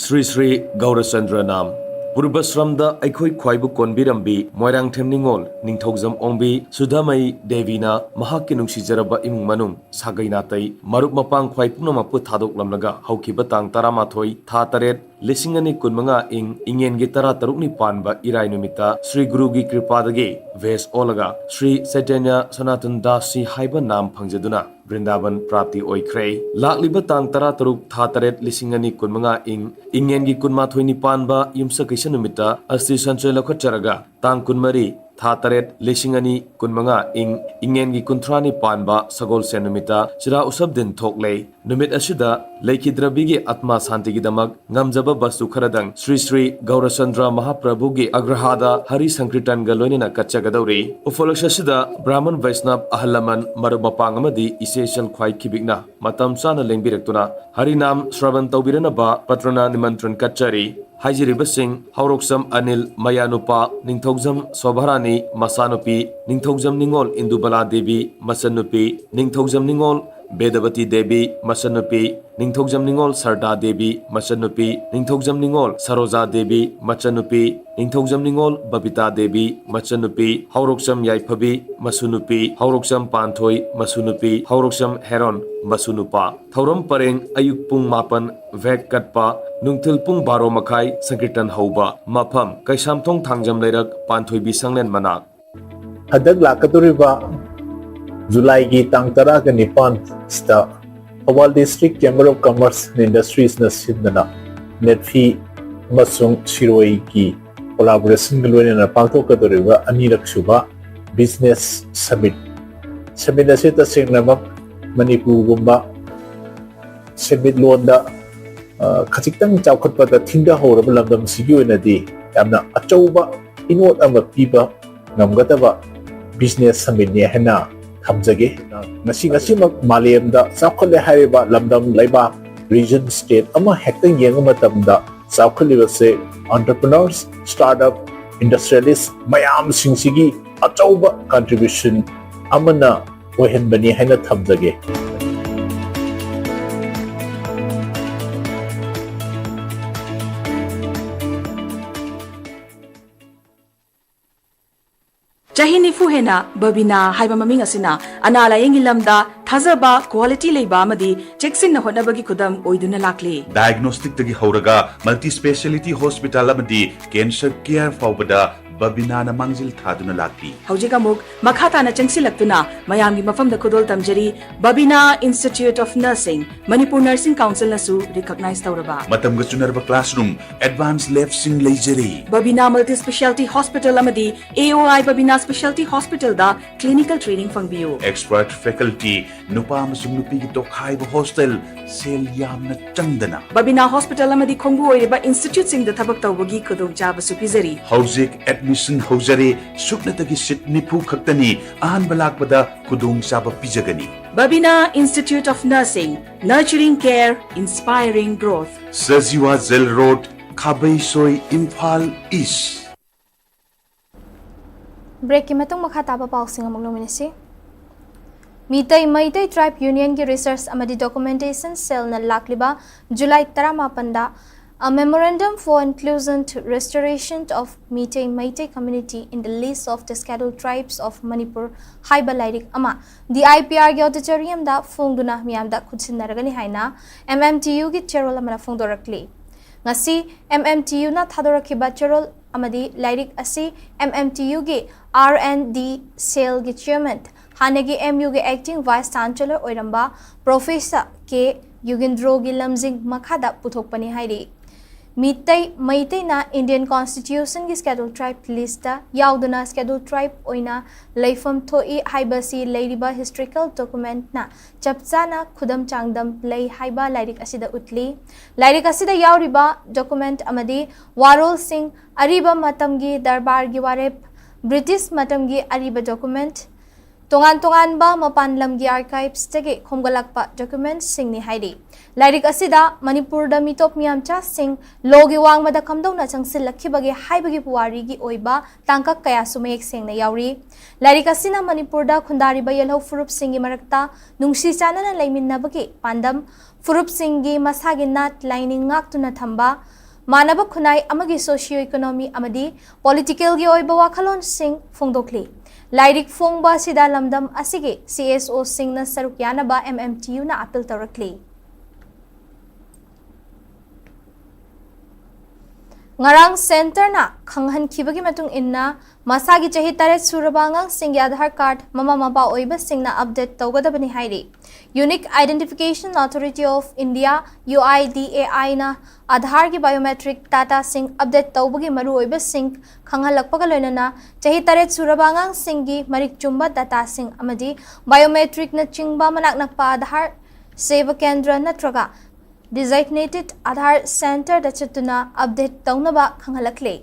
ꯁ꯭ꯔꯤ ꯁ꯭ꯔꯤ ꯒꯧꯔꯆꯟꯗ꯭ꯔ ꯅꯥꯝ꯫ ꯄꯨꯔꯕꯁ꯭ꯔꯝꯗ ꯑꯩꯈꯣꯏ ꯈ꯭ꯋꯥꯏꯕꯨ ꯀꯣꯟꯕꯤꯔꯝꯕꯤ ꯃꯣꯏꯔꯥꯡꯊꯦꯝ ꯅꯤꯉꯣꯜ ꯅꯤꯡꯊꯧꯖꯝ ꯑꯣꯡꯕꯤ ꯁꯨꯙꯥꯃꯩ ꯗꯦꯕꯤꯅ ꯃꯍꯥꯛꯀꯤ ꯅꯨꯡꯁꯤꯖꯔꯕ ꯏꯃꯨꯡ ꯃꯅꯨꯡ, ꯁꯥꯒꯩ ꯅꯥꯇꯩ, ꯃꯔꯨꯞ ꯃꯄꯥꯡ ꯈ꯭ꯋꯥꯏ ꯄꯨꯝꯅꯃꯛꯄꯨ ꯊꯥꯗꯣꯛꯂꯝꯂꯒ ꯍꯧꯈꯤꯕ ꯇꯥꯡ ꯇꯔꯥꯃꯥꯊꯣꯏ ꯊꯥ ꯇꯔꯦꯠ ꯂꯤꯁꯤꯡ ꯑꯅꯤ ꯀꯨꯟꯃꯉꯥ ꯏꯪ ꯏꯉꯦꯟꯒꯤ ꯇꯔꯥ ꯇꯔꯨꯛꯅꯤ ꯄꯥꯟꯕ ꯏꯔꯥꯏ ꯅꯨꯃꯤꯠꯇ ꯁ꯭ꯔꯤ ꯒꯨꯔꯨꯒꯤ ꯀ꯭ꯔꯤꯄꯥꯗꯒꯤ ꯚꯦꯁ ꯑꯣꯜꯂꯒ ꯁ꯭ꯔꯤ ꯆꯩꯇꯟꯌ ꯁꯅꯥꯇꯟ ꯗꯥꯁ ꯖꯤ ꯍꯥꯏꯕ ꯅꯥꯝ ꯐꯪꯖꯗꯨꯅ ꯕ꯭ꯔꯤꯟꯗꯥꯕꯟ ꯄ꯭ꯔꯥꯞꯇꯤ ꯑꯣꯏꯈ꯭ꯔꯦ꯫ ꯂꯥꯛꯂꯤꯕ ꯇꯥꯡ ꯇꯔꯥ ꯇꯔꯨꯛ ꯊꯥ ꯇꯔꯦꯠ ꯂꯤꯁꯤꯡ ꯑꯅꯤ ꯀꯨꯟꯃꯉꯥ ꯏꯪ ꯏꯉꯦꯟꯒꯤ ꯀꯨꯟꯃꯥꯊꯣꯏꯅꯤ ꯄꯥꯟꯕ ꯌꯨꯝꯁꯀꯩꯁ ꯅꯨꯃꯤꯠꯇ ꯑꯁꯇꯤ ꯁꯟꯆꯣꯏ ꯂꯧꯈꯠꯆꯔꯒ ꯇꯥꯡ ꯀꯨꯟꯃꯔꯤ ꯊꯥ ꯇꯔꯦꯠ ꯂꯤꯁꯤꯡ ꯑꯅꯤ ꯀꯨꯟꯃꯉꯥ ꯏꯪ ꯏꯉꯦꯟꯒꯤ ꯀꯨꯟꯊ꯭ꯔꯥꯅꯤ ꯄꯥꯟꯕ ꯁꯒꯣꯜꯁꯦꯟ ꯅꯨꯃꯤꯠꯇ ꯆꯤꯔꯥ ꯎꯁꯕ ꯗꯤꯟ ꯊꯣꯛꯂꯦ꯫ ꯅꯨꯃꯤꯠ ꯑꯁꯤꯗ ꯂꯩꯈꯤꯗ꯭ꯔꯕꯤꯒꯤ ꯑꯥꯠꯃꯥ ꯁꯥꯟꯇꯤꯒꯤꯗꯃꯛ ꯉꯝꯖꯕ ꯕꯁꯇꯨ ꯈꯔꯗꯪ ꯁ꯭ꯔꯤ ꯁ꯭ꯔꯤ ꯒꯧꯔꯆꯟꯗ꯭ꯔ ꯃꯍꯥꯄ꯭ꯔꯚꯨꯒꯤ ꯑꯒ꯭ꯔꯍꯥꯗ ꯍꯔꯤ ꯁꯪꯀꯤꯔꯇꯟꯒ ꯂꯣꯏꯅꯅ ꯀꯠꯆꯒꯗꯧꯔꯤ꯫ ꯎꯐꯣꯂꯛꯁ ꯑꯁꯤꯗ ꯕ꯭ꯔꯥꯍꯃꯟ ꯕꯩꯁꯅꯕ, ꯑꯍꯜ ꯂꯃꯟ, ꯃꯔꯨꯞ ꯃꯄꯥꯡ ꯑꯃꯗꯤ ꯏꯆꯦ ꯏꯆꯜ ꯈ꯭ꯋꯥꯏ ꯈꯤꯕꯤꯛꯅ ꯃꯇꯝ ꯆꯥꯅ ꯂꯦꯡꯕꯤꯔꯛꯇꯨꯅ ꯍꯔꯤꯅꯥꯝ ꯁ꯭ꯔꯕꯟ ꯇꯧꯕꯤꯔꯅꯕ ꯄꯇ꯭ꯔꯅ ꯅꯤꯃꯟꯇ꯭ꯔꯟ ꯀꯠꯆꯔꯤ꯫ ꯍꯥꯏꯖꯔꯤꯕꯁꯤꯡ ꯍꯧꯔꯣꯛꯆꯝ ꯑꯅꯤꯜ, ꯃꯌꯥꯅꯨꯄꯥ, ꯅꯤꯡꯊꯧꯖꯝ ꯁꯣꯚꯥꯔꯥꯅꯤ, ꯃꯆꯥꯅꯨꯄꯤ, ꯅꯤꯡꯊꯧꯖꯝ ꯅꯤꯉꯣꯜ ꯏꯟꯗꯨꯕꯂꯥ ꯗꯦꯕꯤ, ꯃꯆꯟꯅꯨꯄꯤ, ꯅꯤꯡꯊꯧꯖꯝ ꯅꯤꯉꯣꯜ ꯕꯦꯗꯕꯇꯤ ꯗꯦꯕꯤ, ꯃꯆꯟꯅꯨꯄꯤ, ꯅꯤꯡꯊꯧꯖꯝ ꯅꯤꯉꯣꯜ ꯁꯔꯗꯥ ꯗꯦꯕꯤ, ꯃꯆꯟꯅꯨꯄꯤ, ꯅꯤꯡꯊꯧꯖꯝ ꯅꯤꯉꯣꯜ ꯁꯔꯣꯖꯥ ꯗꯦꯕꯤ, ꯃꯆꯟꯅꯨꯄꯤ, ꯅꯤꯡꯊꯧꯖꯝ ꯅꯤꯉꯣꯜ ꯕꯕꯤꯇꯥ ꯗꯦꯕꯤ, ꯃꯆꯟꯅꯨꯄꯤ, ꯍꯧꯔꯣꯛꯆꯝ ꯌꯥꯏꯐꯕꯤ, ꯃꯁꯨꯅꯨꯄꯤ, ꯍꯧꯔꯣꯛꯆꯝ ꯄꯥꯟꯊꯣꯏ, ꯃꯁꯨꯅꯨꯄꯤ, ꯍꯧꯔꯣꯛꯆꯝ ꯍꯦꯔꯣꯟ, ꯃꯁꯨꯅꯨꯄꯥ꯫ ꯊꯧꯔꯝ ꯄꯔꯦꯡ ꯑꯌꯨꯛ ꯄꯨꯡ ꯃꯥꯄꯟ ꯚꯦꯛ ꯀꯠꯄ, ꯅꯨꯡꯊꯤꯜ ꯄꯨꯡ ꯕꯥꯔꯣ ꯃꯈꯥꯏ ꯁꯪꯀꯤꯔꯇꯟ ꯍꯧꯕ꯫ ꯃꯐꯝ, ꯀꯩꯁꯥꯝꯊꯣꯡ ꯊꯥꯡꯖꯝ ꯂꯩꯔꯛ, ꯄꯥꯟꯊꯣꯏꯕꯤ ꯁꯪꯂꯦꯟ ꯃꯅꯥꯛ꯫ ꯍꯟꯗꯛ ꯂꯥꯛꯀꯗꯧꯔꯤꯕ ꯖꯨꯂꯥꯏꯒꯤ ꯇꯥꯡ ꯇꯔꯥꯒ ꯅꯤꯄꯥꯟꯁꯤꯗ Thoubal District Chamber of Commerce and Industries ꯅ ꯁꯤꯟꯗꯨꯅ ꯅꯦꯠꯐꯤ ꯑꯃꯁꯨꯡ ꯁꯤꯔꯣꯏꯒꯤ collaboration ꯒ ꯂꯣꯏꯅꯅ ꯄꯥꯡꯊꯣꯛꯀꯗꯧꯔꯤꯕ ꯑꯅꯤꯔꯛ ꯁꯨꯕ Business Summit꯫ Summit ꯑꯁꯤ ꯇꯁꯦꯡꯅꯃꯛ ꯃꯅꯤꯄꯨꯔꯒꯨꯝꯕ ꯁꯦꯟꯃꯤꯠꯂꯣꯟꯗ, ꯑ, ꯈꯖꯤꯛꯇꯪ ꯆꯥꯎꯈꯠꯄꯗ ꯊꯤꯡꯊꯍꯧꯔꯕ ꯂꯝꯗꯝꯁꯤꯒꯤ ꯑꯣꯏꯅꯗꯤ ꯌꯥꯝꯅ ꯑꯆꯧꯕ ꯏꯅꯣꯠ ꯑꯃ ꯄꯤꯕ ꯉꯝꯒꯗꯕ business summitꯅꯤ ꯍꯥꯏꯅ ꯊꯝꯖꯒꯦ꯫ ꯉꯁꯤ, ꯉꯁꯤꯃꯛ ꯃꯥꯂꯦꯝꯗ ꯆꯥꯎꯈꯠꯂꯦ ꯍꯥꯏꯔꯤꯕ ꯂꯝꯗꯝ, ꯂꯩꯕꯥꯛ, region, state ꯑꯃ ꯍꯦꯛꯇ ꯌꯦꯡꯕ ꯃꯇꯝꯗ ꯆꯥꯎꯈꯠꯂꯤꯕꯁꯦ entrepreneurs, startup, industrialist ꯃꯌꯥꯝꯁꯤꯡꯁꯤꯒꯤ ꯑꯆꯧꯕ contribution ꯑꯃꯅ ꯑꯣꯏꯍꯟꯕꯅꯤ ꯍꯥꯏꯅ ꯊꯝꯖꯒꯦ꯫ ꯆꯍꯤ ꯅꯤꯐꯨ ꯍꯦꯟꯅ ꯕꯕꯤꯅꯥ ꯍꯥꯏꯕ ꯃꯃꯤꯡ ꯑꯁꯤꯅ ꯑꯅꯥ ꯂꯥꯌꯦꯡꯒꯤ ꯂꯝꯗ ꯊꯥꯖꯕ, quality ꯂꯩꯕ ꯑꯃꯗꯤ ꯆꯦꯛꯁꯤꯟꯅ ꯍꯣꯠꯅꯕꯒꯤ ꯈꯨꯗꯝ ꯑꯣꯏꯗꯨꯅ ꯂꯥꯛꯂꯤ꯫ Diagnosticꯇꯒꯤ ꯍꯧꯔꯒ multi speciality hospital ꯑꯃꯗꯤ cancer care ꯐꯥꯎꯕꯗ ꯕꯕꯤꯅꯥꯅ ꯃꯥꯡꯖꯤꯜ ꯊꯥꯗꯨꯅ ꯂꯥꯛꯂꯤ꯫ ꯍꯧꯖꯤꯛ ꯑꯃꯨꯛ ꯃꯈꯥ ꯇꯥꯅ ꯆꯪꯁꯤꯜꯂꯛꯇꯨꯅ ꯃꯌꯥꯝꯒꯤ ꯃꯐꯝꯗ ꯈꯨꯗꯣꯜ ꯇꯝꯖꯔꯤ꯫ ꯕꯕꯤꯅꯥ Institute of Nursing, Manipur Nursing Councilꯅꯁꯨ recognize ꯇꯧꯔꯕ꯫ ꯃꯇꯝꯒ ꯆꯨꯅꯔꯕ classroom, advance labꯁꯤꯡ ꯂꯩꯖꯔꯤ꯫ ꯕꯕꯤꯅꯥ Multi Speciality Hospital ꯑꯃꯗꯤ A O I Babina Speciality Hospitalꯗ clinical training ꯐꯪꯕꯤꯌꯨ꯫ Expert faculty, ꯅꯨꯄꯥ ꯑꯃꯁꯨꯡ ꯅꯨꯄꯤꯒꯤ ꯇꯣꯈꯥꯏꯕ hostel, ꯁꯦꯜ ꯌꯥꯝꯅ ꯆꯪꯗꯅ꯫ ꯕꯕꯤꯅꯥ Hospital ꯑꯃꯗꯤ ꯈꯣꯡꯕꯨ ꯑꯣꯏꯔꯤꯕ instituteꯁꯤꯡꯗ ꯊꯕꯛ ꯇꯧꯕꯒꯤ ꯈꯨꯗꯣꯡꯆꯥꯕꯁꯨ ꯄꯤꯖꯔꯤ꯫ ꯍꯧꯖꯤꯛ admission ꯍꯧꯖꯔꯦ, ꯁꯨꯞꯅꯇꯒꯤ seat ꯅꯤꯐꯨ ꯈꯛꯇꯅꯤ, ꯑꯍꯥꯟꯕ ꯂꯥꯛꯄꯗ ꯈꯨꯗꯣꯡꯆꯥꯕ ꯄꯤꯖꯒꯅꯤ꯫ Babina Institute of Nursing, nurturing care, inspiring growth. Sajiwa Jail Road, ꯈꯥꯕꯩꯁꯣꯏ, Imphal East꯫ Breakꯀꯤ ꯃꯇꯨꯡ ꯃꯈꯥ ꯇꯥꯕ ꯄꯥꯎꯁꯤꯡ ꯑꯃꯨꯛ ꯂꯧꯃꯤꯟꯅꯁꯤ꯫ ꯃꯤꯇꯩ ꯃꯩꯇꯩ Tribe Unionꯒꯤ Research ꯑꯃꯗꯤ Documentation Cellꯅ ꯂꯥꯛꯂꯤꯕ July ꯇꯔꯥꯃꯥꯄꯟꯗ A Memorandum for Inclusion to Restoration of Meitei Meitei Community in the List of the Scheduled Tribes of Manipur ꯍꯥꯏꯕ ꯂꯥꯏꯔꯤꯛ ꯑꯃ D I P Rꯒꯤ auditoriumꯗ ꯐꯣꯡꯗꯨꯅ ꯃꯤꯌꯥꯝꯗ ꯈꯨꯠꯁꯤꯟꯅꯔꯒꯅꯤ ꯍꯥꯏꯅ M M T Uꯒꯤ ꯆꯦꯔꯣꯜ ꯑꯃꯅ ꯐꯣꯡꯗꯣꯔꯛꯂꯤ꯫ ꯉꯁꯤ M M T Uꯅ ꯊꯥꯗꯣꯔꯛꯈꯤꯕ ꯆꯦꯔꯣꯜ ꯑꯃꯗꯤ ꯂꯥꯏꯔꯤꯛ ꯑꯁꯤ M M T Uꯒꯤ R and D cellꯒꯤ chairman, ꯍꯥꯟꯅꯒꯤ M Uꯒꯤ acting vice chancellor ꯑꯣꯏꯔꯝꯕ Professor K ꯌꯨꯒꯦꯟꯗ꯭ꯔꯣꯒꯤ ꯂꯝꯖꯤꯡ ꯃꯈꯥꯗ ꯄꯨꯊꯣꯛꯄꯅꯤ ꯍꯥꯏꯔꯤ꯫ ꯃꯤꯇꯩ ꯃꯩꯇꯩꯅ Indian Constitution ꯒꯤ Scheduled Tribe list ꯇ ꯌꯥꯎꯗꯨꯅ Scheduled Tribe ꯑꯣꯏꯅ ꯂꯩꯐꯝ ꯊꯣꯛꯏ ꯍꯥꯏꯕꯁꯤ ꯂꯩꯔꯤꯕ historical document ꯅ ꯆꯞ ꯆꯥꯅ ꯈꯨꯗꯝ ꯆꯥꯡꯗꯝ ꯂꯩ ꯍꯥꯏꯕ ꯂꯥꯏꯔꯤꯛ ꯑꯁꯤꯗ ꯎꯠꯂꯤ꯫ ꯂꯥꯏꯔꯤꯛ ꯑꯁꯤꯗ ꯌꯥꯎꯔꯤꯕ document ꯑꯃꯗꯤ ꯋꯥꯔꯣꯜꯁꯤꯡ, ꯑꯔꯤꯕ ꯃꯇꯝꯒꯤ ꯗꯔꯕꯥꯔꯒꯤ ꯋꯥꯔꯦꯞ, British ꯃꯇꯝꯒꯤ ꯑꯔꯤꯕ document, ꯇꯣꯉꯥꯟ ꯇꯣꯉꯥꯟꯕ ꯃꯄꯥꯟ ꯂꯝꯒꯤ archives ꯇꯒꯤ ꯈꯣꯝꯒꯠꯂꯛꯄ document ꯁꯤꯡꯅꯤ ꯍꯥꯏꯔꯤ꯫ ꯂꯥꯏꯔꯤꯛ ꯑꯁꯤꯗ ꯃꯅꯤꯄꯨꯔꯗ ꯃꯤꯇꯣꯞ ꯃꯤꯌꯥꯝꯆꯥꯁꯤꯡ ꯂꯣꯒꯤ ꯋꯥꯡꯃꯗ ꯀꯝꯗꯧꯅ ꯆꯪꯁꯤꯜꯂꯛꯈꯤꯕꯒꯦ ꯍꯥꯏꯕꯒꯤ ꯄꯨꯋꯥꯔꯤꯒꯤ ꯑꯣꯏꯕ ꯇꯥꯡꯀꯛ ꯀꯌꯥꯁꯨ ꯃꯌꯦꯛ ꯁꯦꯡꯅ ꯌꯥꯎꯔꯤ꯫ ꯂꯥꯏꯔꯤꯛ ꯑꯁꯤꯅ ꯃꯅꯤꯄꯨꯔꯗ ꯈꯨꯟꯗꯥꯔꯤꯕ ꯌꯦꯜꯍꯧ ꯐꯨꯔꯨꯞꯁꯤꯡꯒꯤ ꯃꯔꯛꯇ ꯅꯨꯡꯁꯤ ꯆꯥꯟꯅꯅ ꯂꯩꯃꯤꯟꯅꯕꯒꯤ ꯄꯥꯟꯗꯝ, ꯐꯨꯔꯨꯞꯁꯤꯡꯒꯤ ꯃꯁꯥꯒꯤ ꯅꯥꯠ ꯂꯥꯏꯅꯤꯡ ꯉꯥꯛꯇꯨꯅ ꯊꯝꯕ, ꯃꯥꯟꯅꯕ ꯈꯨꯟꯅꯥꯏ ꯑꯃꯒꯤ socio economy ꯑꯃꯗꯤ political ꯒꯤ ꯑꯣꯏꯕ ꯋꯥꯈꯜꯂꯣꯟꯁꯤꯡ ꯐꯣꯡꯗꯣꯛꯂꯤ꯫ ꯂꯥꯏꯔꯤꯛ ꯐꯣꯡꯕ ꯑꯁꯤꯗ ꯂꯝꯗꯝ ꯑꯁꯤꯒꯤ C S O ꯁꯤꯡꯅ ꯁꯔꯨꯛ ꯌꯥꯅꯕ M M T U ꯅ appeal ꯇꯧꯔꯛꯂꯤ꯫ ꯉꯔꯥꯡ centre ꯅ ꯈꯪꯍꯟꯈꯤꯕꯒꯤ ꯃꯇꯨꯡ ꯏꯟꯅ, ꯃꯁꯥꯒꯤ ꯆꯍꯤ ꯇꯔꯦꯠ ꯁꯨꯔꯕ ꯑꯉꯥꯡꯁꯤꯡꯒꯤ ꯑꯥꯙꯥꯔ ꯀꯥꯔꯗ ꯃꯃꯥ ꯃꯄꯥ ꯑꯣꯏꯕꯁꯤꯡꯅ update ꯇꯧꯒꯗꯕꯅꯤ ꯍꯥꯏꯔꯤ꯫ Unique Identification Authority of India, U I D A I ꯅ ꯑꯥꯙꯥꯔꯒꯤ biometric data ꯁꯤꯡ update ꯇꯧꯕꯒꯤ ꯃꯔꯨꯑꯣꯏꯕꯁꯤꯡ ꯈꯪꯍꯜꯂꯛꯄꯒ ꯂꯣꯏꯅꯅ, ꯆꯍꯤ ꯇꯔꯦꯠ ꯁꯨꯔꯕ ꯑꯉꯥꯡꯁꯤꯡꯒꯤ ꯃꯔꯤꯛ ꯆꯨꯝꯕ data ꯁꯤꯡ ꯑꯃꯗꯤ biometric ꯅꯆꯤꯡꯕ ꯃꯅꯥꯛ ꯅꯛꯄ ꯑꯥꯙꯥꯔ ꯁꯦꯕꯥ ꯀꯦꯟꯗ꯭ꯔ ꯅꯠꯇ꯭ꯔꯒ designated ꯑꯥꯙꯥꯔ centre ꯗ ꯆꯠꯇꯨꯅ update ꯇꯧꯅꯕ ꯈꯪꯍꯜꯂꯛꯂꯤ꯫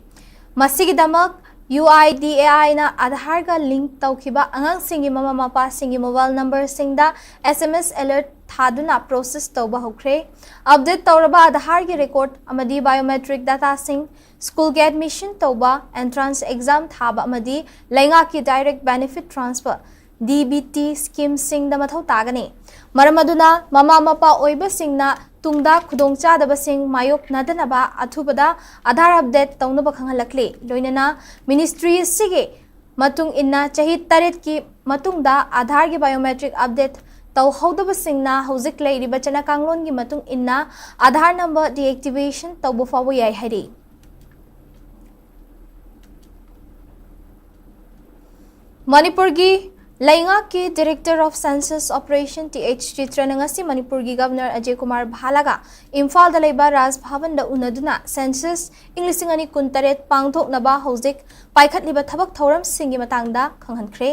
ꯃꯁꯤꯒꯤꯗꯃꯛ U I D A I ꯅ ꯑꯥꯙꯥꯔꯒ link ꯇꯧꯈꯤꯕ ꯑꯉꯥꯡꯁꯤꯡꯒꯤ ꯃꯃꯥ ꯃꯄꯥꯁꯤꯡꯒꯤ mobile number ꯁꯤꯡꯗ S M S alert ꯊꯥꯗꯨꯅ process ꯇꯧꯕ ꯍꯧꯈ꯭ꯔꯦ꯫ Update ꯇꯧꯔꯕ ꯑꯥꯙꯥꯔꯒꯤ record ꯑꯃꯗꯤ biometric data ꯁꯤꯡ, school ꯒꯤ admission ꯇꯧꯕ, entrance exam ꯊꯥꯕ ꯑꯃꯗꯤ ꯂꯩꯉꯥꯛꯀꯤ direct benefit transfer, D B T scheme ꯁꯤꯡꯗ ꯃꯊꯧ ꯇꯥꯒꯅꯤ꯫ ꯃꯔꯝ ꯑꯗꯨꯅ, ꯃꯃꯥ ꯃꯄꯥ ꯑꯣꯏꯕꯁꯤꯡꯅ ꯇꯨꯡꯗ ꯈꯨꯗꯣꯡꯆꯥꯗꯕꯁꯤꯡ ꯃꯥꯌꯣꯛꯅꯗꯅꯕ ꯑꯊꯨꯕꯗ ꯑꯥꯙꯥꯔ update ꯇꯧꯅꯕ ꯈꯪꯍꯜꯂꯛꯂꯤ꯫ ꯂꯣꯏꯅꯅ ministry ꯑꯁꯤꯒꯤ ꯃꯇꯨꯡ ꯏꯟꯅ, ꯆꯍꯤ ꯇꯔꯦꯠꯀꯤ ꯃꯇꯨꯡꯗ ꯑꯥꯙꯥꯔꯒꯤ biometric update ꯇꯧꯍꯧꯗꯕꯁꯤꯡꯅ ꯍꯧꯖꯤꯛ ꯂꯩꯔꯤꯕ ꯆꯠꯅ ꯀꯥꯡꯂꯣꯟꯒꯤ ꯃꯇꯨꯡ ꯏꯟꯅ ꯑꯥꯙꯥꯔ number deactivation ꯇꯧꯕ ꯐꯥꯎꯕ ꯌꯥꯏ ꯍꯥꯏꯔꯤ꯫ ꯃꯅꯤꯄꯨꯔꯒꯤ ꯂꯩꯉꯥꯛꯀꯤ Director of Census Operation T H ꯆꯤꯇ꯭ꯔꯅ ꯉꯁꯤ ꯃꯅꯤꯄꯨꯔꯒꯤ Governor ꯑꯖꯌ ꯀꯨꯃꯥꯔ ꯚꯥꯂꯥꯒ ꯏꯝꯐꯥꯜꯗ ꯂꯩꯕ ꯔꯥꯖ ꯚꯕꯟꯗ ꯎꯅꯗꯨꯅ census ꯏꯪ ꯂꯤꯁꯤꯡ ꯑꯅꯤ ꯀꯨꯟꯇꯔꯦꯠ ꯄꯥꯡꯊꯣꯛꯅꯕ ꯍꯧꯖꯤꯛ ꯄꯥꯏꯈꯠꯂꯤꯕ ꯊꯕꯛ ꯊꯧꯔꯝꯁꯤꯡꯒꯤ ꯃꯇꯥꯡꯗ ꯈꯪꯍꯟꯈ꯭ꯔꯦ꯫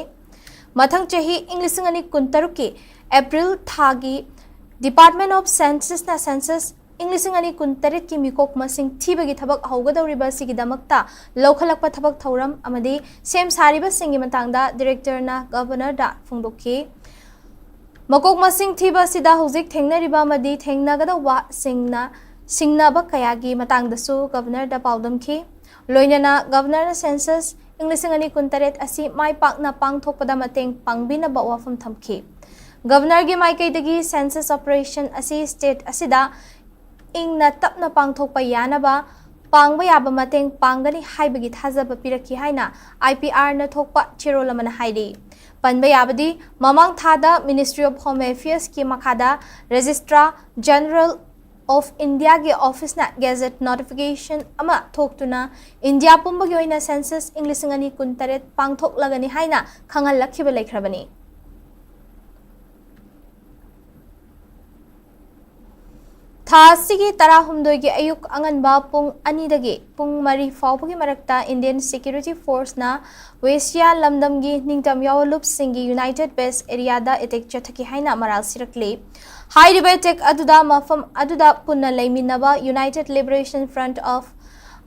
ꯃꯊꯪ ꯆꯍꯤ ꯏꯪ ꯂꯤꯁꯤꯡ ꯑꯅꯤ ꯀꯨꯟꯇꯔꯨꯛꯀꯤ April ꯊꯥꯒꯤ Department of Censusꯅ census ꯏꯪ ꯂꯤꯁꯤꯡ ꯑꯅꯤ ꯀꯨꯟꯇꯔꯦꯠꯀꯤ ꯃꯤꯀꯣꯛ ꯃꯁꯤꯡ ꯊꯤꯕꯒꯤ ꯊꯕꯛ ꯍꯧꯒꯗꯧꯔꯤꯕ ꯑꯁꯤꯒꯤꯗꯃꯛꯇ ꯂꯧꯈꯠꯂꯛꯄ ꯊꯕꯛ ꯊꯧꯔꯝ ꯑꯃꯗꯤ ꯁꯦꯝ ꯁꯥꯔꯤꯕꯁꯤꯡꯒꯤ ꯃꯇꯥꯡꯗ Directorꯅ Governorꯗ ꯐꯣꯡꯗꯣꯛꯈꯤ꯫ ꯃꯀꯣꯛ ꯃꯁꯤꯡ ꯊꯤꯕ ꯑꯁꯤꯗ ꯍꯧꯖꯤꯛ ꯊꯦꯡꯅꯔꯤꯕ ꯑꯃꯗꯤ ꯊꯦꯡꯅꯒꯗꯧꯕꯁꯤꯡꯅ ꯁꯤꯡꯅꯕ ꯀꯌꯥꯒꯤ ꯃꯇꯥꯡꯗꯁꯨ Governorꯗ ꯄꯥꯎꯗꯝꯈꯤ꯫ ꯂꯣꯏꯅꯅ Governorꯅ census ꯏꯪ ꯂꯤꯁꯤꯡ ꯑꯅꯤ ꯀꯨꯟꯇꯔꯦꯠ ꯑꯁꯤ ꯃꯥꯏ ꯄꯥꯛꯅ ꯄꯥꯡꯊꯣꯛꯄꯗ ꯃꯇꯦꯡ ꯄꯥꯡꯕꯤꯅꯕ ꯋꯥꯐꯝ ꯊꯝꯈꯤ꯫ Governorꯒꯤ ꯃꯥꯏꯀꯩꯗꯒꯤ census operation ꯑꯁꯤ state ꯑꯁꯤꯗ ꯏꯪꯅ ꯇꯞꯅ ꯄꯥꯡꯊꯣꯛꯄ ꯌꯥꯅꯕ ꯄꯥꯡꯕ ꯌꯥꯕ ꯃꯇꯦꯡ ꯄꯥꯡꯒꯅꯤ ꯍꯥꯏꯕꯒꯤ ꯊꯥꯖꯕ ꯄꯤꯔꯛꯈꯤ ꯍꯥꯏꯅ IPRꯅ ꯊꯣꯛꯄ ꯆꯦꯔꯣꯜ ꯑꯃꯅ ꯍꯥꯏꯔꯤ꯫ ꯄꯟꯕ ꯌꯥꯕꯗꯤ, ꯃꯃꯥꯡ ꯊꯥꯗ Ministry of Home Affairsꯀꯤ ꯃꯈꯥꯗ Registrar General of Indiaꯒꯤ officeꯅ gazette notification ꯑꯃ ꯊꯣꯛꯇꯨꯅ ꯏꯟꯗꯤꯌꯥ ꯄꯨꯝꯕꯒꯤ ꯑꯣꯏꯅ census ꯏꯪ ꯂꯤꯁꯤꯡ ꯑꯅꯤ ꯀꯨꯟꯇꯔꯦꯠ ꯄꯥꯡꯊꯣꯛꯂꯒꯅꯤ ꯍꯥꯏꯅ ꯈꯪꯍꯜꯂꯛꯈꯤꯕ ꯂꯩꯈ꯭ꯔꯕꯅꯤ꯫ ꯊꯥ ꯑꯁꯤꯒꯤ ꯇꯔꯥꯍꯨꯝꯗꯣꯏꯒꯤ ꯑꯌꯨꯛ ꯑꯉꯟꯕ ꯄꯨꯡ ꯑꯅꯤꯗꯒꯤ ꯄꯨꯡ ꯃꯔꯤ ꯐꯥꯎꯕꯒꯤ ꯃꯔꯛꯇ Indian Security Forceꯅ Westia ꯂꯝꯗꯝꯒꯤ ꯅꯤꯡꯇꯝ ꯌꯥꯎꯕ ꯂꯨꯞꯁꯤꯡꯒꯤ United Base areaꯗ attack ꯆꯠꯊꯈꯤ ꯍꯥꯏꯅ ꯃꯔꯥꯜ ꯁꯤꯔꯛꯂꯤ꯫ ꯍꯥꯏꯔꯤꯕ attack ꯑꯗꯨꯗ ꯃꯐꯝ ꯑꯗꯨꯗ ꯄꯨꯟꯅ ꯂꯩꯃꯤꯟꯅꯕ United Liberation Front of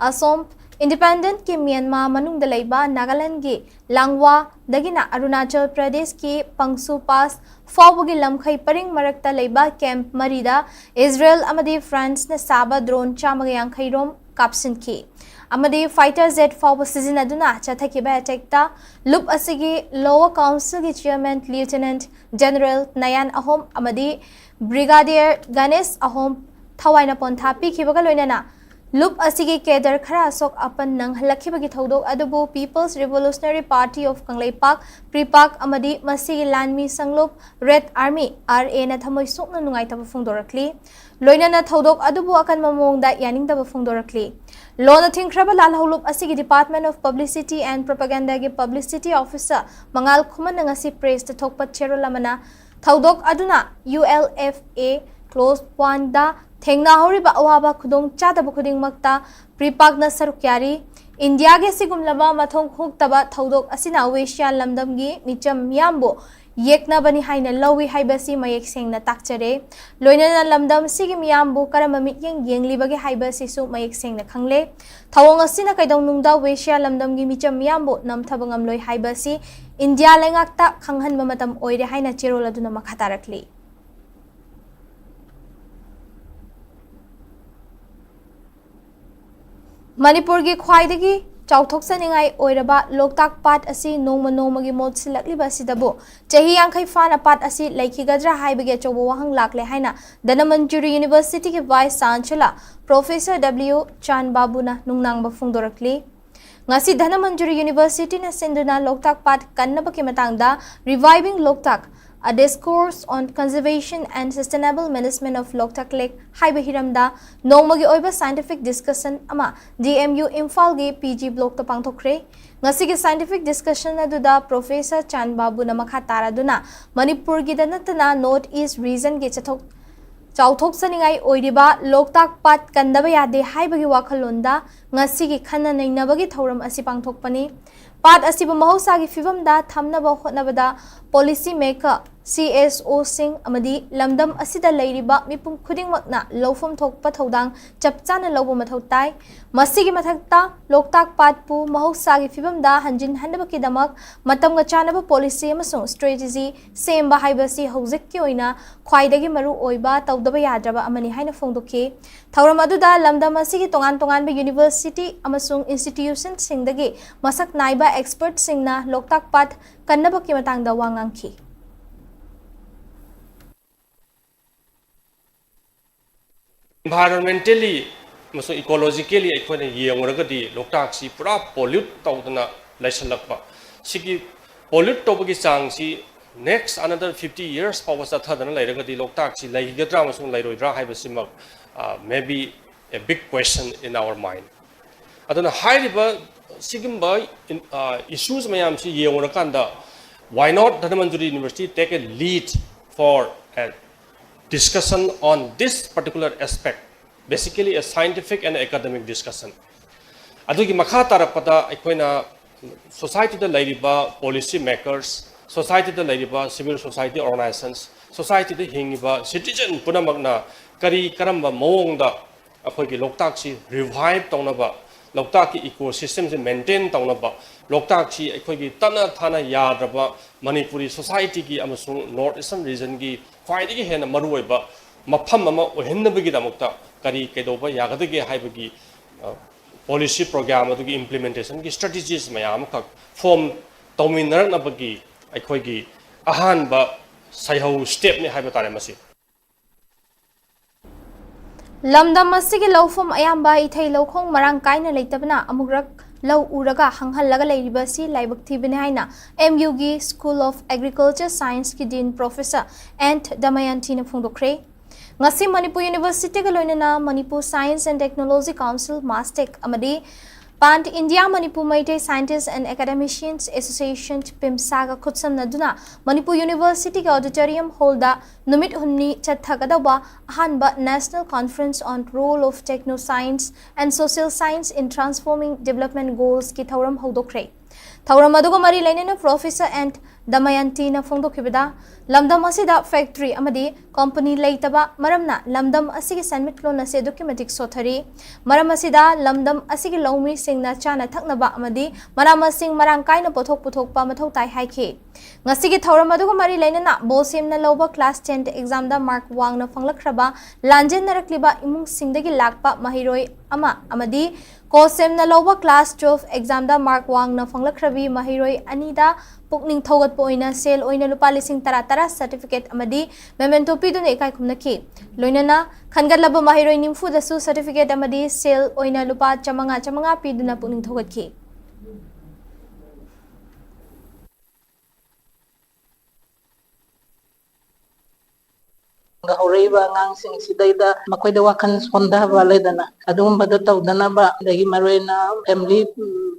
Assam, Independentꯀꯤ ꯃ꯭ꯌꯥꯟꯃꯥꯔ ꯃꯅꯨꯡꯗ ꯂꯩꯕ ꯅꯥꯒꯥꯂꯦꯟꯗꯒꯤ ꯂꯥꯡꯋꯥꯗꯒꯤꯅ ꯑꯔꯨꯅꯥꯆꯜ ꯄ꯭ꯔꯗꯦꯁꯀꯤ ꯄꯪꯁꯨ ꯄꯥꯁ ꯐꯥꯎꯕꯒꯤ ꯂꯝꯈꯩ ꯄꯔꯤꯡ ꯃꯔꯛꯇ ꯂꯩꯕ camp ꯃꯔꯤꯗ ꯏꯖꯔꯦꯜ ꯑꯃꯗꯤ ꯐ꯭ꯔꯥꯟꯁꯅ ꯁꯥꯕ drone ꯆꯥꯝꯃꯒ ꯌꯥꯡꯈꯩ ꯔꯣꯝ ꯀꯥꯞꯁꯤꯟꯈꯤ ꯑꯃꯗꯤ fighter jet ꯐꯥꯎꯕ ꯁꯤꯖꯤꯟꯅꯗꯨꯅ ꯆꯠꯊꯈꯤꯕ attackꯇ ꯂꯨꯞ ꯑꯁꯤꯒꯤ Lower Councilꯒꯤ Chairman Lieutenant General ꯅꯌꯥꯟ ꯑꯍꯣꯝ ꯑꯃꯗꯤ Brigadier ꯒꯅꯦꯁ ꯑꯍꯣꯝ ꯊꯋꯥꯏꯅ ꯄꯣꯟꯊꯥ ꯄꯤꯈꯤꯕꯒ ꯂꯣꯏꯅꯅ ꯂꯨꯞ ꯑꯁꯤꯒꯤ ꯀꯦꯗꯔ ꯈꯔ ꯑꯁꯣꯛ ꯑꯄꯟ ꯅꯪꯍꯜꯂꯛꯈꯤꯕꯒꯤ ꯊꯧꯗꯣꯛ ꯑꯗꯨꯕꯨ People's Revolutionary Party of Kangleipak, ꯄ꯭ꯔꯤꯄꯥꯛ ꯑꯃꯗꯤ ꯃꯁꯤꯒꯤ ꯂꯥꯟꯃꯤ ꯁꯪꯂꯨꯞ Red Army, RA ꯅ ꯊꯃꯣꯏ ꯁꯣꯛꯅ ꯅꯨꯡꯉꯥꯏꯇꯕ ꯐꯣꯡꯗꯣꯔꯛꯂꯤ꯫ ꯂꯣꯏꯅꯅ ꯊꯧꯗꯣꯛ ꯑꯗꯨꯕꯨ ꯑꯀꯟꯕ ꯃꯑꯣꯡꯗ ꯌꯥꯅꯤꯡꯗꯕ ꯐꯣꯡꯗꯣꯔꯛꯂꯤ꯫ ꯂꯣꯅ ꯊꯤꯡꯈ꯭ꯔꯕ ꯂꯥꯜꯍꯧꯂꯨꯞ ꯑꯁꯤꯒꯤ Department of Publicity and Propaganda ꯒꯤ Publicity Officer ꯃꯉꯥꯜ ꯈꯨꯃꯟꯅ ꯉꯁꯤ press ꯇ ꯊꯣꯛꯄ ꯆꯦꯔꯣꯜ ꯑꯃꯅ ꯊꯧꯗꯣꯛ ꯑꯗꯨꯅ ULFA Class One ꯗ ꯊꯦꯡꯅꯍꯧꯔꯤꯕ ꯑꯋꯥꯕ ꯈꯨꯗꯣꯡꯆꯥꯗꯕ ꯈꯨꯗꯤꯡꯃꯛꯇ ꯄ꯭ꯔꯤꯄꯥꯛꯅ ꯁꯔꯨꯛ ꯌꯥꯔꯤ꯫ ꯏꯟꯗꯤꯌꯥꯒꯤ ꯑꯁꯤꯒꯨꯝꯂꯕ ꯃꯊꯣꯡ ꯍꯨꯛꯇꯕ ꯊꯧꯗꯣꯛ ꯑꯁꯤꯅ ꯋꯦꯁꯤꯌꯥ ꯂꯝꯗꯝꯒꯤ ꯃꯤꯆꯝ ꯃꯤꯌꯥꯝꯕꯨ ꯌꯦꯛꯅꯕꯅꯤ ꯍꯥꯏꯅ ꯂꯧꯏ ꯍꯥꯏꯕꯁꯤ ꯃꯌꯦꯛ ꯁꯦꯡꯅ ꯇꯥꯛꯆꯔꯦ꯫ ꯂꯣꯏꯅꯅ ꯂꯝꯗꯝ ꯑꯁꯤꯒꯤ ꯃꯤꯌꯥꯝꯕꯨ ꯀꯔꯝꯕ ꯃꯤꯠꯌꯦꯡ ꯌꯦꯡꯂꯤꯕꯒꯦ ꯍꯥꯏꯕ ꯑꯁꯤꯁꯨ ꯃꯌꯦꯛ ꯁꯦꯡꯅ ꯈꯪꯂꯦ꯫ ꯊꯧꯑꯣꯡ ꯑꯁꯤꯅ ꯀꯩꯗꯧꯅꯨꯡꯗ ꯋꯦꯁꯤꯌꯥ ꯂꯝꯗꯝꯒꯤ ꯃꯤꯆꯝ ꯃꯤꯌꯥꯝꯕꯨ ꯅꯝꯊꯕ ꯉꯝꯂꯣꯏ ꯍꯥꯏꯕ ꯑꯁꯤ ꯏꯟꯗꯤꯌꯥ ꯂꯩꯉꯥꯛꯇ ꯈꯪꯍꯟꯕ ꯃꯇꯝ ꯑꯣꯏꯔꯦ ꯍꯥꯏꯅ ꯆꯦꯔꯣꯜ ꯑꯗꯨꯅ ꯃꯈꯥ ꯇꯥꯔꯛꯂꯤ꯫ ꯃꯅꯤꯄꯨꯔꯒꯤ ꯈ꯭ꯋꯥꯏꯗꯒꯤ ꯆꯥꯎꯊꯣꯛꯆꯅꯤꯡꯉꯥꯏ ꯑꯣꯏꯔꯕ ꯂꯣꯛꯇꯥꯛ ꯄꯥꯠ ꯑꯁꯤ ꯅꯣꯡꯃ ꯅꯣꯡꯃꯒꯤ ꯃꯣꯠꯁꯤꯜꯂꯛꯂꯤꯕ ꯑꯁꯤꯗꯕꯨ ꯆꯍꯤ ꯌꯥꯡꯈꯩ ꯐꯥꯅ ꯄꯥꯠ ꯑꯁꯤ ꯂꯩꯈꯤꯒꯗ꯭ꯔꯥ ꯍꯥꯏꯕꯒꯤ ꯑꯆꯧꯕ ꯋꯥꯍꯪ ꯂꯥꯛꯂꯦ ꯍꯥꯏꯅ ꯙꯅꯃꯟꯖꯨꯔꯤ University ꯒꯤ Vice Chancellor Professor W ꯆꯥꯟ ꯕꯥꯕꯨꯅ ꯅꯨꯡꯅꯥꯡꯕ ꯐꯣꯡꯗꯣꯔꯛꯂꯤ꯫ ꯉꯁꯤ ꯙꯅꯃꯟꯖꯨꯔꯤ University ꯅ ꯁꯤꯟꯗꯨꯅ ꯂꯣꯛꯇꯥꯛ ꯄꯥꯠ ꯀꯟꯅꯕꯒꯤ ꯃꯇꯥꯡꯗ Reviving Loktak, A Discourse on Conservation and Sustainable Management of Loktak Lake ꯍꯥꯏꯕ ꯍꯤꯔꯝꯗ ꯅꯣꯡꯃꯒꯤ ꯑꯣꯏꯕ scientific discussion ꯑꯃ D M U ꯏꯝꯐꯥꯜꯒꯤ P G block ꯇ ꯄꯥꯡꯊꯣꯛꯈ꯭ꯔꯦ꯫ ꯉꯁꯤꯒꯤ scientific discussion ꯑꯗꯨꯗ Professor ꯆꯥꯟ ꯕꯥꯕꯨꯅ ꯃꯈꯥ ꯇꯥꯔꯗꯨꯅ ꯃꯅꯤꯄꯨꯔꯒꯤꯗ ꯅꯠꯇꯅ North East region ꯒꯤ ꯆꯠꯊꯣꯛ ꯆꯥꯎꯊꯣꯛꯆꯅꯤꯡꯉꯥꯏ ꯑꯣꯏꯔꯤꯕ ꯂꯣꯛꯇꯥꯛ ꯄꯥꯠ ꯀꯟꯗꯕ ꯌꯥꯗꯦ ꯍꯥꯏꯕꯒꯤ ꯋꯥꯈꯜꯂꯣꯟꯗ ꯉꯁꯤꯒꯤ ꯈꯟꯅ ꯅꯩꯅꯕꯒꯤ ꯊꯧꯔꯝ ꯑꯁꯤ ꯄꯥꯡꯊꯣꯛꯄꯅꯤ꯫ ꯄꯥꯠ ꯑꯁꯤꯕꯨ ꯃꯍꯧꯁꯥꯒꯤ ꯐꯤꯕꯝꯗ ꯊꯝꯅꯕ ꯍꯣꯠꯅꯕꯗ policy maker, C S O ꯁꯤꯡ ꯑꯃꯗꯤ ꯂꯝꯗꯝ ꯑꯁꯤꯗ ꯂꯩꯔꯤꯕ ꯃꯤꯄꯨꯝ ꯈꯨꯗꯤꯡꯃꯛꯅ ꯂꯧꯐꯝ ꯊꯣꯛꯄ ꯊꯧꯗꯥꯡ ꯆꯞ ꯆꯥꯅ ꯂꯧꯕ ꯃꯊꯧ ꯇꯥꯏ꯫ ꯃꯁꯤꯒꯤ ꯃꯊꯛꯇ ꯂꯣꯛꯇꯥꯛ ꯄꯥꯠꯄꯨ ꯃꯍꯧꯁꯥꯒꯤ ꯐꯤꯕꯝꯗ ꯍꯟꯖꯤꯟꯍꯟꯅꯕꯒꯤꯗꯃꯛ ꯃꯇꯝꯒ ꯆꯥꯅꯕ policy ꯑꯃꯁꯨꯡ strategy ꯁꯦꯝꯕ ꯍꯥꯏꯕꯁꯤ ꯍꯧꯖꯤꯛꯀꯤ ꯑꯣꯏꯅ ꯈ꯭ꯋꯥꯏꯗꯒꯤ ꯃꯔꯨ ꯑꯣꯏꯕ ꯇꯧꯗꯕ ꯌꯥꯗ꯭ꯔꯕ ꯑꯃꯅꯤ ꯍꯥꯏꯅ ꯐꯣꯡꯗꯣꯛꯈꯤ꯫ ꯊꯧꯔꯝ ꯑꯗꯨꯗ ꯂꯝꯗꯝ ꯑꯁꯤꯒꯤ ꯇꯣꯉꯥꯟ ꯇꯣꯉꯥꯟꯕ university ꯑꯃꯁꯨꯡ institution ꯁꯤꯡꯗꯒꯤ ꯃꯁꯛ ꯅꯥꯏꯕ expert ꯁꯤꯡꯅ ꯂꯣꯛꯇꯥꯛ ꯄꯥꯠ ꯀꯟꯅꯕꯒꯤ ꯃꯇꯥꯡꯗ ꯋꯥ ꯉꯥꯡꯈꯤ꯫ Environmentally ꯑꯃꯁꯨꯡ ecologically ꯑꯩꯈꯣꯏꯅ ꯌꯦꯡꯉꯨꯔꯒꯗꯤ ꯂꯣꯛꯇꯥꯛꯁꯤ ꯄꯨꯔꯥ pollute ꯇꯧꯗꯅ ꯂꯩꯁꯜꯂꯛꯄ, ꯁꯤꯒꯤ pollute ꯇꯧꯕꯒꯤ ꯆꯥꯡꯁꯤ next another fifty years ꯐꯥꯎꯕ ꯆꯠꯊꯗꯅ ꯂꯩꯔꯒꯗꯤ ꯂꯣꯛꯇꯥꯛꯁꯤ ꯂꯩꯒꯗ꯭ꯔꯥ ꯑꯃꯁꯨꯡ ꯂꯩꯔꯣꯏꯗ꯭ꯔꯥ ꯍꯥꯏꯕꯁꯤꯃꯛ, uh, may be a big question in our mind. ꯑꯗꯨꯅ ꯍꯥꯏꯔꯤꯕ ꯁꯤꯒꯨꯝꯕ issues ꯃꯌꯥꯝꯁꯤ ꯌꯦꯡꯉꯨꯔꯀꯥꯟꯗ, why not Dhanamanjuri University take a lead for a discussion on this particular aspect, basically a scientific and academic discussion. ꯑꯗꯨꯒꯤ ꯃꯈꯥ ꯇꯥꯔꯛꯄꯗ ꯑꯩꯈꯣꯏꯅ society ꯗ ꯂꯩꯔꯤꯕ policy makers, society ꯗ ꯂꯩꯔꯤꯕ civil society organizations, society ꯗ ꯍꯤꯡꯉꯤꯕ citizen ꯄꯨꯝꯅꯃꯛꯅ ꯀꯔꯤ ꯀꯔꯝꯕ ꯃꯑꯣꯡꯗ ꯑꯩꯈꯣꯏꯒꯤ ꯂꯣꯛꯇꯥꯛꯁꯤ revive ꯇꯧꯅꯕ, ꯂꯣꯛꯇꯥꯛꯀꯤ ecosystem ꯁꯤ maintain ꯇꯧꯅꯕ, ꯂꯣꯛꯇꯥꯛꯁꯤ ꯑꯩꯈꯣꯏꯒꯤ ꯇꯠꯅ ꯊꯥꯅ ꯌꯥꯗ꯭ꯔꯕ ꯃꯅꯤꯄꯨꯔꯤ society ꯒꯤ ꯑꯃꯁꯨꯡ North Eastern region ꯒꯤ ꯈ꯭ꯋꯥꯏꯗꯒꯤ ꯍꯦꯟꯅ ꯃꯔꯨꯑꯣꯏꯕ ꯃꯐꯝ ꯑꯃ ꯑꯣꯏꯍꯟꯅꯕꯒꯤꯗꯃꯛꯇ ꯀꯔꯤ ꯀꯩꯗꯧꯕ ꯌꯥꯒꯗꯒꯦ ꯍꯥꯏꯕꯒꯤ, ꯑ, policy program ꯑꯗꯨꯒꯤ implementation ꯒꯤ strategies ꯃꯌꯥꯝ ꯑꯃꯈꯛ form ꯇꯧꯃꯤꯟꯅꯔꯛꯅꯕꯒꯤ ꯑꯩꯈꯣꯏꯒꯤ ꯑꯍꯥꯟꯕ ꯁꯩꯍꯧ step ꯅꯤ ꯍꯥꯏꯕ ꯇꯥꯔꯦ ꯃꯁꯤ꯫ ꯂꯝꯗꯝ ꯑꯁꯤꯒꯤ ꯂꯧꯐꯝ ꯑꯌꯥꯝꯕ ꯏꯊꯩ ꯂꯧꯈꯣꯡ ꯃꯔꯥꯡ ꯀꯥꯏꯅ ꯂꯩꯇꯕꯅ ꯑꯃꯨꯛꯔꯛ ꯂꯧ ꯎꯔꯒ ꯍꯪꯍꯜꯂꯒ ꯂꯩꯔꯤꯕ ꯑꯁꯤ ꯂꯥꯏꯕꯛ ꯊꯤꯕꯅꯤ ꯍꯥꯏꯅ M U ꯒꯤ School of Agriculture Science ꯀꯤ Dean Professor ꯑꯦꯟ ꯗꯃꯌꯟꯇꯤꯅ ꯐꯣꯡꯗꯣꯛꯈ꯭ꯔꯦ꯫ ꯉꯁꯤ ꯃꯅꯤꯄꯨꯔ University ꯒ ꯂꯣꯏꯅꯅ Manipur Science and Technology Council, MASTEC, ꯑꯃꯗꯤ Pan India Manipur Meitei Scientists and Academicians Association, ꯄꯤꯝꯁꯥꯒ ꯈꯨꯠꯁꯝꯅꯗꯨꯅ Manipur University ꯒꯤ auditorium hall ꯗ ꯅꯨꯃꯤꯠ ꯍꯨꯝꯅꯤ ꯆꯠꯊꯒꯗꯧꯕ ꯑꯍꯥꯟꯕ National Conference on Role of Techno Science and Social Science in Transforming Development Goals ꯀꯤ ꯊꯧꯔꯝ ꯍꯧꯗꯣꯛꯈ꯭ꯔꯦ꯫ ꯊꯧꯔꯝ ꯑꯗꯨꯒ ꯃꯔꯤ ꯂꯩꯅꯅ Professor ꯑꯦꯟ ꯗꯃꯌꯟꯇꯤꯅ ꯐꯣꯡꯗꯣꯛꯈꯤꯕꯗ, ꯂꯝꯗꯝ ꯑꯁꯤꯗ factory ꯑꯃꯗꯤ company ꯂꯩꯇꯕ ꯃꯔꯝꯅ ꯂꯝꯗꯝ ꯑꯁꯤꯒꯤ ꯁꯦꯟꯃꯤꯠꯂꯣꯟ ꯑꯁꯤ ꯑꯗꯨꯛꯀꯤ ꯃꯇꯤꯛ ꯁꯣꯠꯊꯔꯤ꯫ ꯃꯔꯝ ꯑꯁꯤꯗ ꯂꯝꯗꯝ ꯑꯁꯤꯒꯤ ꯂꯧꯃꯤꯁꯤꯡꯅ ꯆꯥꯅ ꯊꯛꯅꯕ ꯑꯃꯗꯤ ꯃꯅꯥ ꯃꯁꯤꯡ ꯃꯔꯥꯡ ꯀꯥꯏꯅ ꯄꯣꯠꯊꯣꯛ ꯄꯨꯊꯣꯛꯄ ꯃꯊꯧ ꯇꯥꯏ ꯍꯥꯏꯈꯤ꯫ ꯉꯁꯤꯒꯤ ꯊꯧꯔꯝ ꯑꯗꯨꯒ ꯃꯔꯤ ꯂꯩꯅꯅ ꯕꯣꯜ ꯁꯦꯝꯅ ꯂꯧꯕ class ten exam ꯗ mark ꯋꯥꯡꯅ ꯐꯪꯂꯛꯈ꯭ꯔꯕ ꯂꯥꯟꯖꯦꯟꯅꯔꯛꯂꯤꯕ ꯏꯃꯨꯡꯁꯤꯡꯗꯒꯤ ꯂꯥꯛꯄ ꯃꯍꯩꯔꯣꯏ ꯑꯃ ꯑꯃꯗꯤ ꯀꯣ ꯁꯦꯝꯅ ꯂꯧꯕ class twelve exam ꯗ mark ꯋꯥꯡꯅ ꯐꯪꯂꯛꯈ꯭ꯔꯕꯤ ꯃꯍꯩꯔꯣꯏ ꯑꯅꯤꯗ ꯄꯨꯛꯅꯤꯡ ꯊꯧꯒꯠꯄ ꯑꯣꯏꯅ ꯁꯦꯜ ꯑꯣꯏꯅ ꯂꯨꯄꯥ ꯂꯤꯁꯤꯡ ꯇꯔꯥ ꯇꯔꯥ certificate ꯑꯃꯗꯤ memento ꯄꯤꯗꯨꯅ ꯏꯀꯥꯏ ꯈꯨꯝꯅꯈꯤ꯫ ꯂꯣꯏꯅꯅ ꯈꯟꯒꯠꯂꯕ ꯃꯍꯩꯔꯣꯏ ꯅꯤꯐꯨꯗꯁꯨ certificate ꯑꯃꯗꯤ ꯁꯦꯜ ꯑꯣꯏꯅ ꯂꯨꯄꯥ ꯆꯥꯃꯉꯥ ꯆꯥꯃꯉꯥ ꯄꯤꯗꯨꯅ ꯄꯨꯛꯅꯤꯡ ꯊꯧꯒꯠꯈꯤ꯫ ꯍꯧꯔꯛꯏꯕ ꯑꯉꯥꯡꯁꯤꯡꯁꯤꯗꯩꯗ ꯃꯈꯣꯏꯗ ꯋꯥꯈꯜ ꯁꯣꯟꯊꯕ ꯂꯩꯗꯅ, ꯑꯗꯨꯒꯨꯝꯕꯗꯣ ꯇꯧꯗꯅꯕ, ꯑꯗꯒꯤ ꯃꯔꯨ ꯑꯣꯏꯅ family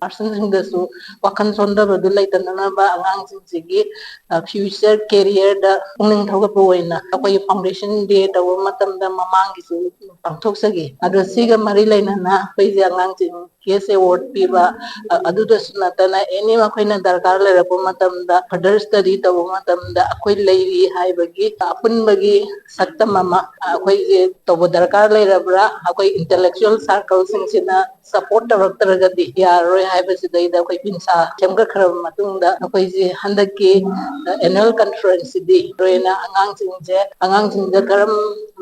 personꯁꯤꯡꯗꯁꯨ ꯋꯥꯈꯜ ꯁꯣꯟꯊꯕꯗꯨ ꯂꯩꯇꯅꯅꯕ ꯑꯉꯥꯡꯁꯤꯡꯁꯤꯒꯤ future careerꯗ ꯄꯨꯛꯅꯤꯡ ꯊꯧꯒꯠꯄ ꯑꯣꯏꯅ ꯑꯩꯈꯣꯏꯒꯤ foundation day ꯇꯧꯕ ꯃꯇꯝꯗ ꯃꯃꯥꯡꯒꯤꯁꯨ ꯄꯥꯡꯊꯣꯛꯆꯈꯤ꯫ ꯑꯗꯣ ꯁꯤꯒ ꯃꯔꯤ ꯂꯩꯅꯅ ꯑꯩꯈꯣꯏꯁꯦ ꯑꯉꯥꯡꯁꯤꯡ cash award ꯄꯤꯕ, ꯑ-, ꯑꯗꯨꯗꯁꯨ ꯅꯠꯇꯅ any ꯃꯈꯣꯏꯅ ꯗꯔꯀꯥꯔ ꯂꯩꯔꯛꯄ ꯃꯇꯝꯗ, further study ꯇꯧꯕ ꯃꯇꯝꯗ ꯑꯩꯈꯣꯏ ꯂꯩꯔꯤ ꯍꯥꯏꯕꯒꯤ ꯑꯄꯨꯟꯕꯒꯤ ꯁꯛꯇꯝ ꯑꯃ ꯑꯩꯈꯣꯏꯒꯤ ꯇꯧꯕ ꯗꯔꯀꯥꯔ ꯂꯩꯔꯕ꯭ꯔꯥ? ꯑꯩꯈꯣꯏ intellectual circleꯁꯤꯡꯁꯤꯅ support ꯇꯧꯔꯛꯇ꯭ꯔꯒꯗꯤ ꯌꯥꯔꯔꯣꯏ ꯍꯥꯏꯕꯁꯤꯗꯩꯗ ꯑꯩꯈꯣꯏ ꯕꯤꯟꯁꯥ ꯁꯦꯝꯒꯠꯈ꯭ꯔꯕ ꯃꯇꯨꯡꯗ ꯑꯩꯈꯣꯏꯁꯦ ꯍꯟꯗꯛꯀꯤ annual conferenceꯁꯤꯗꯤ ꯃꯔꯨ ꯑꯣꯏꯅ ꯑꯉꯥꯡꯁꯤꯡꯁꯦ, ꯑꯉꯥꯡꯁꯤꯡꯗ ꯀꯔꯝ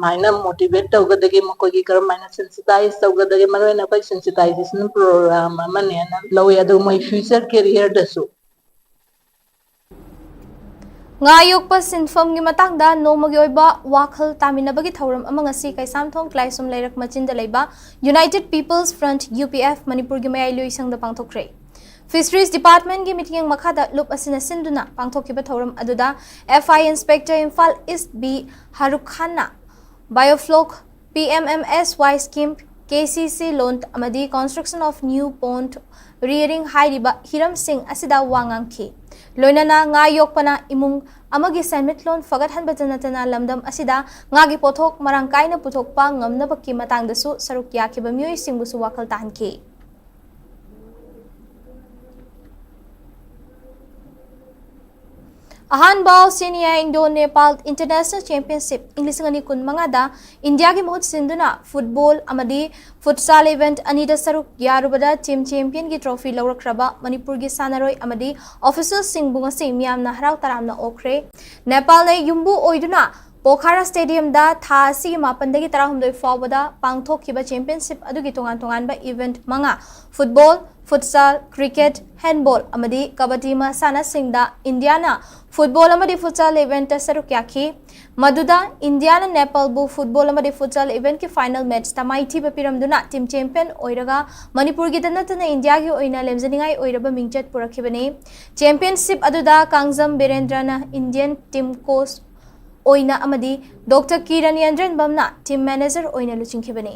ꯍꯥꯏꯅ motivate ꯇꯧꯒꯗꯒꯦ, ꯃꯈꯣꯏꯒꯤ ꯀꯔꯝ ꯍꯥꯏꯅ sensitize ꯇꯧꯒꯗꯒꯦ, ꯃꯔꯨ ꯑꯣꯏꯅ ꯑꯩꯈꯣꯏ sensitization program ꯑꯃꯅꯦꯅ ꯂꯧꯋꯤ꯫ ꯑꯗꯨ ꯃꯣꯏ future careerꯗꯁꯨ ꯉꯥ ꯌꯣꯛꯄ ꯁꯤꯟꯐꯝꯒꯤ ꯃꯇꯥꯡꯗ ꯅꯣꯡꯃꯒꯤ ꯑꯣꯏꯕ ꯋꯥꯈꯜ ꯇꯥꯃꯤꯟꯅꯕꯒꯤ ꯊꯧꯔꯝ ꯑꯃ ꯉꯁꯤ ꯀꯩꯁꯥꯝꯊꯣꯡ ꯀ꯭ꯂꯥꯏꯁꯣꯝ ꯂꯩꯔꯛ ꯃꯆꯤꯟꯗ ꯂꯩꯕ United People's Front, UPF, ꯃꯅꯤꯄꯨꯔꯒꯤ ꯃꯌꯥꯏ ꯂꯣꯏꯁꯪꯗ ꯄꯥꯡꯊꯣꯛꯈ꯭ꯔꯦ꯫ Fisheries Departmentꯀꯤ ꯃꯤꯠꯌꯦꯡ ꯃꯈꯥꯗ ꯂꯨꯞ ꯑꯁꯤꯅ ꯁꯤꯟꯗꯨꯅ ꯄꯥꯡꯊꯣꯛꯈꯤꯕ ꯊꯧꯔꯝ ꯑꯗꯨꯗ FI Inspector Imphal East B ꯍꯥꯔꯨꯈ ꯈꯥꯟꯅ Biofloc, PMMSY scheme, KCC loan ꯑꯃꯗꯤ construction of new pond rearing ꯍꯥꯏꯔꯤꯕ ꯍꯤꯔꯝꯁꯤꯡ ꯑꯁꯤꯗ ꯋꯥ ꯉꯥꯡꯈꯤ꯫ ꯂꯣꯏꯅꯅ ꯉꯥ ꯌꯣꯛꯄꯅ ꯏꯃꯨꯡ ꯑꯃꯒꯤ ꯁꯦꯟꯃꯤꯠꯂꯣꯟ ꯐꯒꯠꯍꯟꯕꯇ ꯅꯠꯇꯅ ꯂꯝꯗꯝ ꯑꯁꯤꯗ ꯉꯥꯒꯤ ꯄꯣꯠꯊꯣꯛ ꯃꯔꯥꯡ ꯀꯥꯏꯅ ꯄꯨꯊꯣꯛꯄ ꯉꯝꯅꯕꯒꯤ ꯃꯇꯥꯡꯗꯁꯨ ꯁꯔꯨꯛ ꯌꯥꯈꯤꯕ ꯃꯤꯑꯣꯏꯁꯤꯡꯕꯨꯁꯨ ꯋꯥꯈꯜ ꯇꯥꯍꯟꯈꯤ꯫ ꯑꯍꯥꯟꯕ Oceania Indo Nepal International Championship ꯏꯪ ꯂꯤꯁꯤꯡ ꯑꯅꯤ ꯀꯨꯟꯃꯉꯥꯗ ꯏꯟꯗꯤꯌꯥꯒꯤ ꯃꯍꯨꯠ ꯁꯤꯟꯗꯨꯅ football ꯑꯃꯗꯤ futsal event ꯑꯅꯤꯗ ꯁꯔꯨꯛ ꯌꯥꯔꯨꯕꯗ team championꯒꯤ trophy ꯂꯧꯔꯛꯈ꯭ꯔꯕ ꯃꯅꯤꯄꯨꯔꯒꯤ ꯁꯥꯟꯅꯔꯣꯏ ꯑꯃꯗꯤ officialꯁꯤꯡꯕꯨ ꯉꯁꯤ ꯃꯤꯌꯥꯝꯅ ꯍꯔꯥꯎ ꯇꯔꯥꯝꯅ ꯑꯣꯛꯈ꯭ꯔꯦ꯫ ꯅꯦꯄꯥꯜꯅ ꯌꯨꯝꯕꯨ ꯑꯣꯏꯗꯨꯅ ꯄꯣꯈꯥꯔꯥ ꯁ꯭ꯇꯦꯗꯤꯌꯝꯗ ꯊꯥ ꯑꯁꯤꯒꯤ ꯃꯥꯄꯟꯗꯒꯤ ꯇꯔꯥꯍꯨꯝꯗꯣꯏ ꯐꯥꯎꯕꯗ ꯄꯥꯡꯊꯣꯛꯈꯤꯕ ꯆꯦꯝꯄꯤꯌꯟꯁꯤꯞ ꯑꯗꯨꯒꯤ ꯇꯣꯉꯥꯟ ꯇꯣꯉꯥꯟꯕ ꯏꯚꯦꯟꯠ ꯃꯉꯥ, ꯐꯨꯠꯕꯣꯜ, ꯐꯨꯠꯁꯥꯜ, ꯀ꯭ꯔꯤꯀꯦꯠ, ꯍꯦꯟꯗꯕꯣꯜ ꯑꯃꯗꯤ ꯀꯕꯗꯤ ꯃꯁꯥꯟꯅꯁꯤꯡꯗ ꯏꯟꯗꯤꯌꯥꯅ ꯐꯨꯠꯕꯣꯜ ꯑꯃꯗꯤ ꯐꯨꯠꯁꯥꯜ ꯏꯚꯦꯟꯠꯇ ꯁꯔꯨꯛ ꯌꯥꯈꯤ꯫ ꯃꯗꯨꯗ ꯏꯟꯗꯤꯌꯥꯅ ꯅꯦꯄꯥꯜꯕꯨ ꯐꯨꯠꯕꯣꯜ ꯑꯃꯗꯤ ꯐꯨꯠꯁꯥꯜ ꯏꯚꯦꯟꯠꯀꯤ ꯐꯥꯏꯅꯦꯜ ꯃꯦꯆꯇ ꯃꯥꯏꯊꯤꯕ ꯄꯤꯔꯝꯗꯨꯅ ꯇꯤꯝ ꯆꯦꯝꯄꯤꯌꯟ ꯑꯣꯏꯔꯒ ꯃꯅꯤꯄꯨꯔꯒꯤꯗ ꯅꯠꯇꯅ ꯏꯟꯗꯤꯌꯥꯒꯤ ꯑꯣꯏꯅ ꯂꯦꯝꯖꯅꯤꯡꯉꯥꯏ ꯑꯣꯏꯔꯕ ꯃꯤꯡꯆꯠ ꯄꯨꯔꯛꯈꯤꯕꯅꯤ꯫ ꯆꯦꯝꯄꯤꯌꯟꯁꯤꯞ ꯑꯗꯨꯗ ꯀꯥꯡꯖꯝ ꯕꯤꯔꯦꯟꯗ꯭ꯔꯅ ꯏꯟꯗꯤꯌꯟ ꯇꯤꯝ ꯀꯣꯆ ꯑꯣꯏꯅ ꯑꯃꯗꯤ ꯗꯣꯛꯇꯔ ꯀꯤꯔꯟ ꯌꯥꯟꯗ꯭ꯔꯦꯟꯕꯝꯅ ꯇꯤꯝ ꯃꯦꯅꯦꯖꯔ ꯑꯣꯏꯅ ꯂꯨꯆꯤꯡꯈꯤꯕꯅꯤ꯫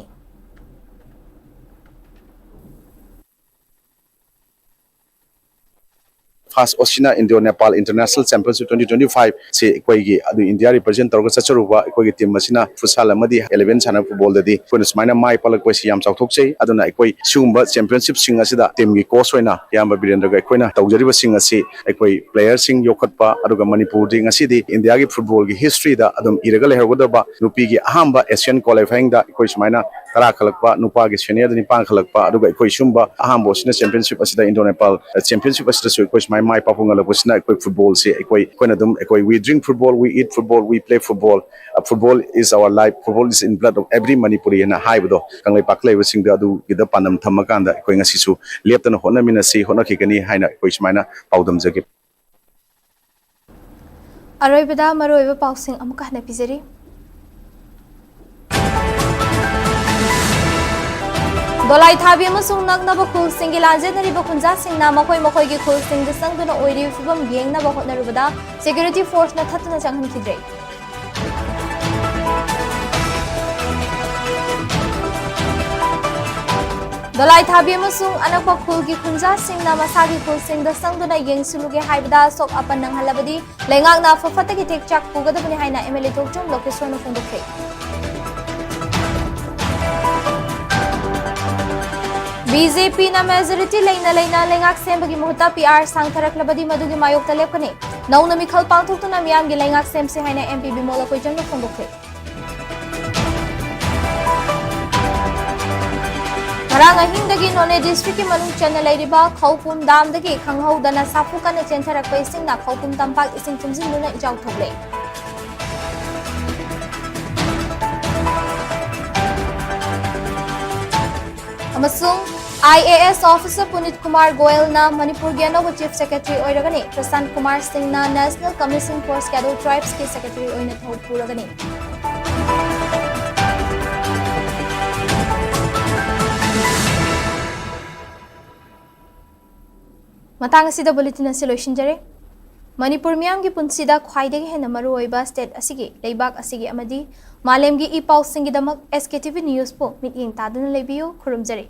ꯐꯥꯁ ꯑꯣꯁꯤꯅꯥ Indo Nepal international championship twenty twenty five ꯁꯤ ꯑꯩꯈꯣꯏꯒꯤ ꯑꯗꯨ ꯏꯟꯗꯤꯌꯥ ꯔꯤꯄ꯭ꯔꯖꯦꯟ ꯇꯧꯔꯒ ꯆꯠꯆꯔꯨꯕ ꯑꯩꯈꯣꯏꯒꯤ ꯇꯤꯝ ꯑꯁꯤꯅ ꯐꯨꯠꯁꯥꯜ ꯑꯃꯗꯤ ꯑꯦꯂꯦꯚꯦꯟ ꯁꯥꯟꯅ ꯐꯨꯠꯕꯣꯜꯗꯗꯤ ꯑꯩꯈꯣꯏꯅ ꯁꯨꯃꯥꯏꯅ ꯃꯥꯏ ꯄꯥꯛꯂꯛꯄꯁꯤ ꯌꯥꯝ ꯆꯥꯎꯊꯣꯛꯆꯩ꯫ ꯑꯗꯨꯅ ꯑꯩꯈꯣꯏ ꯁꯤꯒꯨꯝꯕ ꯆꯦꯝꯄꯤꯌꯟꯁꯤꯞꯁꯤꯡ ꯑꯁꯤꯗ ꯇꯤꯝꯒꯤ ꯀꯣꯆ ꯑꯣꯏꯅ ꯏꯌꯥꯝꯕ ꯕꯤꯔꯦꯟꯗ꯭ꯔꯒ ꯑꯩꯈꯣꯏꯅ ꯇꯧꯖꯔꯤꯕꯁꯤꯡ ꯑꯁꯤ ꯑꯩꯈꯣꯏ ꯄ꯭ꯂꯦꯌꯔꯁꯤꯡ ꯌꯣꯛꯈꯠꯄ, ꯑꯗꯨꯒ ꯃꯅꯤꯄꯨꯔꯗꯤ ꯉꯁꯤꯗꯤ ꯏꯟꯗꯤꯌꯥꯒꯤ ꯐꯨꯠꯕꯣꯜꯒꯤ ꯍꯤꯁꯇ꯭ꯔꯤꯗ ꯑꯗꯨꯝ ꯏꯔꯒ ꯂꯩꯍꯧꯒꯗꯕ ꯅꯨꯄꯤꯒꯤ ꯑꯍꯥꯟꯕ ꯑꯦꯁꯤꯌꯥꯟ ꯀ꯭ꯋꯥꯂꯤꯐꯥꯏꯌꯤꯡꯗ ꯑꯩꯈꯣꯏ ꯁꯨꯃꯥꯏꯅ ꯇꯔꯥ ꯈꯜꯂꯛꯄ, ꯅꯨꯄꯥꯒꯤ ꯁꯦꯅꯤꯌꯔꯗ ꯅꯤꯄꯥꯟ ꯈꯜꯂꯛꯄ, ꯑꯗꯨꯒ ꯑꯩꯈꯣꯏ ꯁꯤꯒꯨꯝꯕ ꯑꯍꯥꯟꯕ ꯑꯣꯁꯤꯅꯥ ꯆꯦꯝꯄꯤꯌꯟꯁꯤꯞ ꯑꯁꯤꯗ, ꯏꯟꯗꯣ ꯅꯦꯄꯥꯜ ꯆꯦꯝꯄꯤꯌꯟꯁꯤꯞ ꯑꯁꯤꯗꯁꯨ ꯑꯩꯈꯣꯏ ꯁꯨꯃꯥꯏꯅ ꯃꯥꯏ ꯄꯥꯛꯄ ꯉꯝꯂꯛꯄꯁꯤꯅ ꯑꯩꯈꯣꯏ ꯐꯨꯠꯕꯣꯜꯁꯤ ꯑꯩꯈꯣꯏ, ꯑꯩꯈꯣꯏꯅ ꯑꯗꯨꯝ ꯑꯩꯈꯣꯏ "We drink football, we eat football, we play football, football is our life, football is in blood of every Manipuri" ꯍꯥꯏꯅ ꯍꯥꯏꯕꯗꯣ ꯀꯪꯂꯩꯄꯥꯛꯇ ꯂꯩꯕꯁꯤꯡꯗ ꯑꯗꯨꯒꯤꯗ ꯄꯥꯟꯗꯝ ꯊꯝꯃꯀꯥꯟꯗ ꯑꯩꯈꯣꯏ ꯉꯁꯤꯁꯨ ꯂꯦꯞꯇꯅ ꯍꯣꯠꯅꯃꯤꯟꯅꯁꯤ, ꯍꯣꯠꯅꯈꯤꯒꯅꯤ ꯍꯥꯏꯅ ꯑꯩꯈꯣꯏ ꯁꯨꯃꯥꯏꯅ ꯄꯥꯎꯗꯝꯖꯒꯦ꯫ ꯑꯔꯣꯏꯕꯗ ꯃꯔꯨꯑꯣꯏꯕ ꯄꯥꯎꯁꯤꯡ ꯑꯃꯨꯛꯀ ꯍꯟꯅ ꯄꯤꯖꯔꯤ꯫ ꯗꯣꯂꯥꯏ ꯊꯥꯕꯤ ꯑꯃꯁꯨꯡ ꯅꯛꯅꯕ ꯈꯨꯜꯁꯤꯡꯒꯤ ꯂꯥꯟꯖꯦꯟꯅꯔꯤꯕ ꯈꯨꯟꯖꯥꯁꯤꯡꯅ ꯃꯈꯣꯏ ꯃꯈꯣꯏꯒꯤ ꯈꯨꯜꯁꯤꯡꯗ ꯆꯪꯗꯨꯅ ꯑꯣꯏꯔꯤꯕ ꯐꯤꯕꯝ ꯌꯦꯡꯅꯕ ꯍꯣꯠꯅꯔꯨꯕꯗ ꯁꯦꯀ꯭ꯌꯨꯔꯤꯇꯤ ꯐꯣꯔꯁꯅ ꯊꯠꯇꯨꯅ ꯆꯪꯍꯟꯈꯤꯗ꯭ꯔꯦ꯫ ꯗꯣꯂꯥꯏ ꯊꯥꯕꯤ ꯑꯃꯁꯨꯡ ꯑꯅꯛꯄ ꯈꯨꯜꯒꯤ ꯈꯨꯟꯖꯥꯁꯤꯡꯅ ꯃꯁꯥꯒꯤ ꯈꯨꯜꯁꯤꯡꯗ ꯆꯪꯗꯨꯅ ꯌꯦꯡꯁꯤꯜꯂꯨꯒꯦ ꯍꯥꯏꯕꯗ ꯑꯁꯣꯛ ꯑꯄꯟ ꯅꯪꯍꯜꯂꯕꯗꯤ ꯂꯩꯉꯥꯛꯅ ꯑꯐ ꯐꯠꯇꯒꯤ ꯇꯦꯛꯆꯥꯛ ꯄꯨꯒꯗꯕꯅꯤ ꯍꯥꯏꯅ ꯑꯦꯝ ꯑꯦꯜ ꯑꯦ ꯊꯣꯛꯆꯣꯝ ꯂꯣꯀꯦꯁꯣꯔꯅ ꯐꯣꯡꯗꯣꯛꯈ꯭ꯔꯦ꯫ ꯕꯤ ꯖꯦ ꯄꯤꯅ ꯃꯦꯖꯣꯔꯤꯇꯤ ꯂꯩꯅ ꯂꯩꯅ ꯂꯩꯉꯥꯛ ꯁꯦꯝꯕꯒꯤ ꯃꯍꯨꯠꯇ ꯄꯤ ꯑꯥꯔ ꯁꯥꯡꯊꯔꯛꯂꯕꯗꯤ ꯃꯗꯨꯒꯤ ꯃꯥꯌꯣꯛꯇ ꯂꯦꯞꯀꯅꯤ꯫ ꯅꯧꯅ ꯃꯤꯈꯜ ꯄꯥꯡꯊꯣꯛꯇꯨꯅ ꯃꯤꯌꯥꯝꯒꯤ ꯂꯩꯉꯥꯛ ꯁꯦꯝꯁꯤ ꯍꯥꯏꯅ ꯑꯦꯝ ꯄꯤ ꯕꯤꯃꯣꯜ ꯑꯀꯣꯏꯆꯝꯅ ꯐꯣꯡꯗꯣꯛꯈ꯭ꯔꯦ꯫ ꯉꯔꯥꯡ ꯑꯍꯤꯡꯗꯒꯤ ꯅꯣꯅꯦ ꯗꯤꯁꯇ꯭ꯔꯤꯛꯀꯤ ꯃꯅꯨꯡ ꯆꯟꯅ ꯂꯩꯔꯤꯕ ꯈꯧꯄꯨꯝ ꯗꯥꯝꯗꯒꯤ ꯈꯪꯍꯧꯗꯅ ꯁꯥꯐꯨ ꯀꯟꯅ ꯆꯦꯟꯊꯔꯛꯄ ꯏꯁꯤꯡꯅ ꯈꯧꯄꯨꯝ ꯇꯝꯄꯥꯛ ꯏꯁꯤꯡ ꯊꯨꯝꯖꯤꯟꯗꯨꯅ ꯏꯆꯥꯎ ꯊꯣꯛꯂꯦ꯫ ꯑꯃꯁꯨꯡ I A S officer ꯄꯨꯅꯤꯠ Kumar ꯒꯣꯌꯜꯅ ꯃꯅꯤꯄꯨꯔꯒꯤ ꯑꯅꯧꯕ Chief Secretary ꯑꯣꯏꯔꯒꯅꯤ꯫ ꯄ꯭ꯔꯁꯥꯟꯠ ꯀꯨꯃꯥꯔ ꯁꯤꯡꯅ National Commission for Scheduled Tribesꯀꯤ Secretary ꯑꯣꯏꯅ ꯊꯧ ꯄꯨꯔꯒꯅꯤ꯫ ꯃꯇꯥꯡ ꯑꯁꯤꯗ bulletin ꯑꯁꯤ ꯂꯣꯏꯁꯤꯟꯖꯔꯦ꯫ ꯃꯅꯤꯄꯨꯔ ꯃꯤꯌꯥꯝꯒꯤ ꯄꯨꯟꯁꯤꯗ ꯈ꯭ꯋꯥꯏꯗꯒꯤ ꯍꯦꯟꯅ ꯃꯔꯨꯑꯣꯏꯕ state ꯑꯁꯤꯒꯤ, ꯂꯩꯕꯥꯛ ꯑꯁꯤꯒꯤ ꯑꯃꯗꯤ ꯃꯥꯂꯦꯝꯒꯤ E ꯄꯥꯎꯁꯤꯡꯒꯤꯗꯃꯛ S K T V Newsꯄꯨ ꯃꯤꯠꯌꯦꯡ ꯇꯥꯗꯨꯅ ꯂꯩꯕꯤꯌꯨ꯫ ꯈꯨꯔꯨꯝꯖꯔꯤ꯫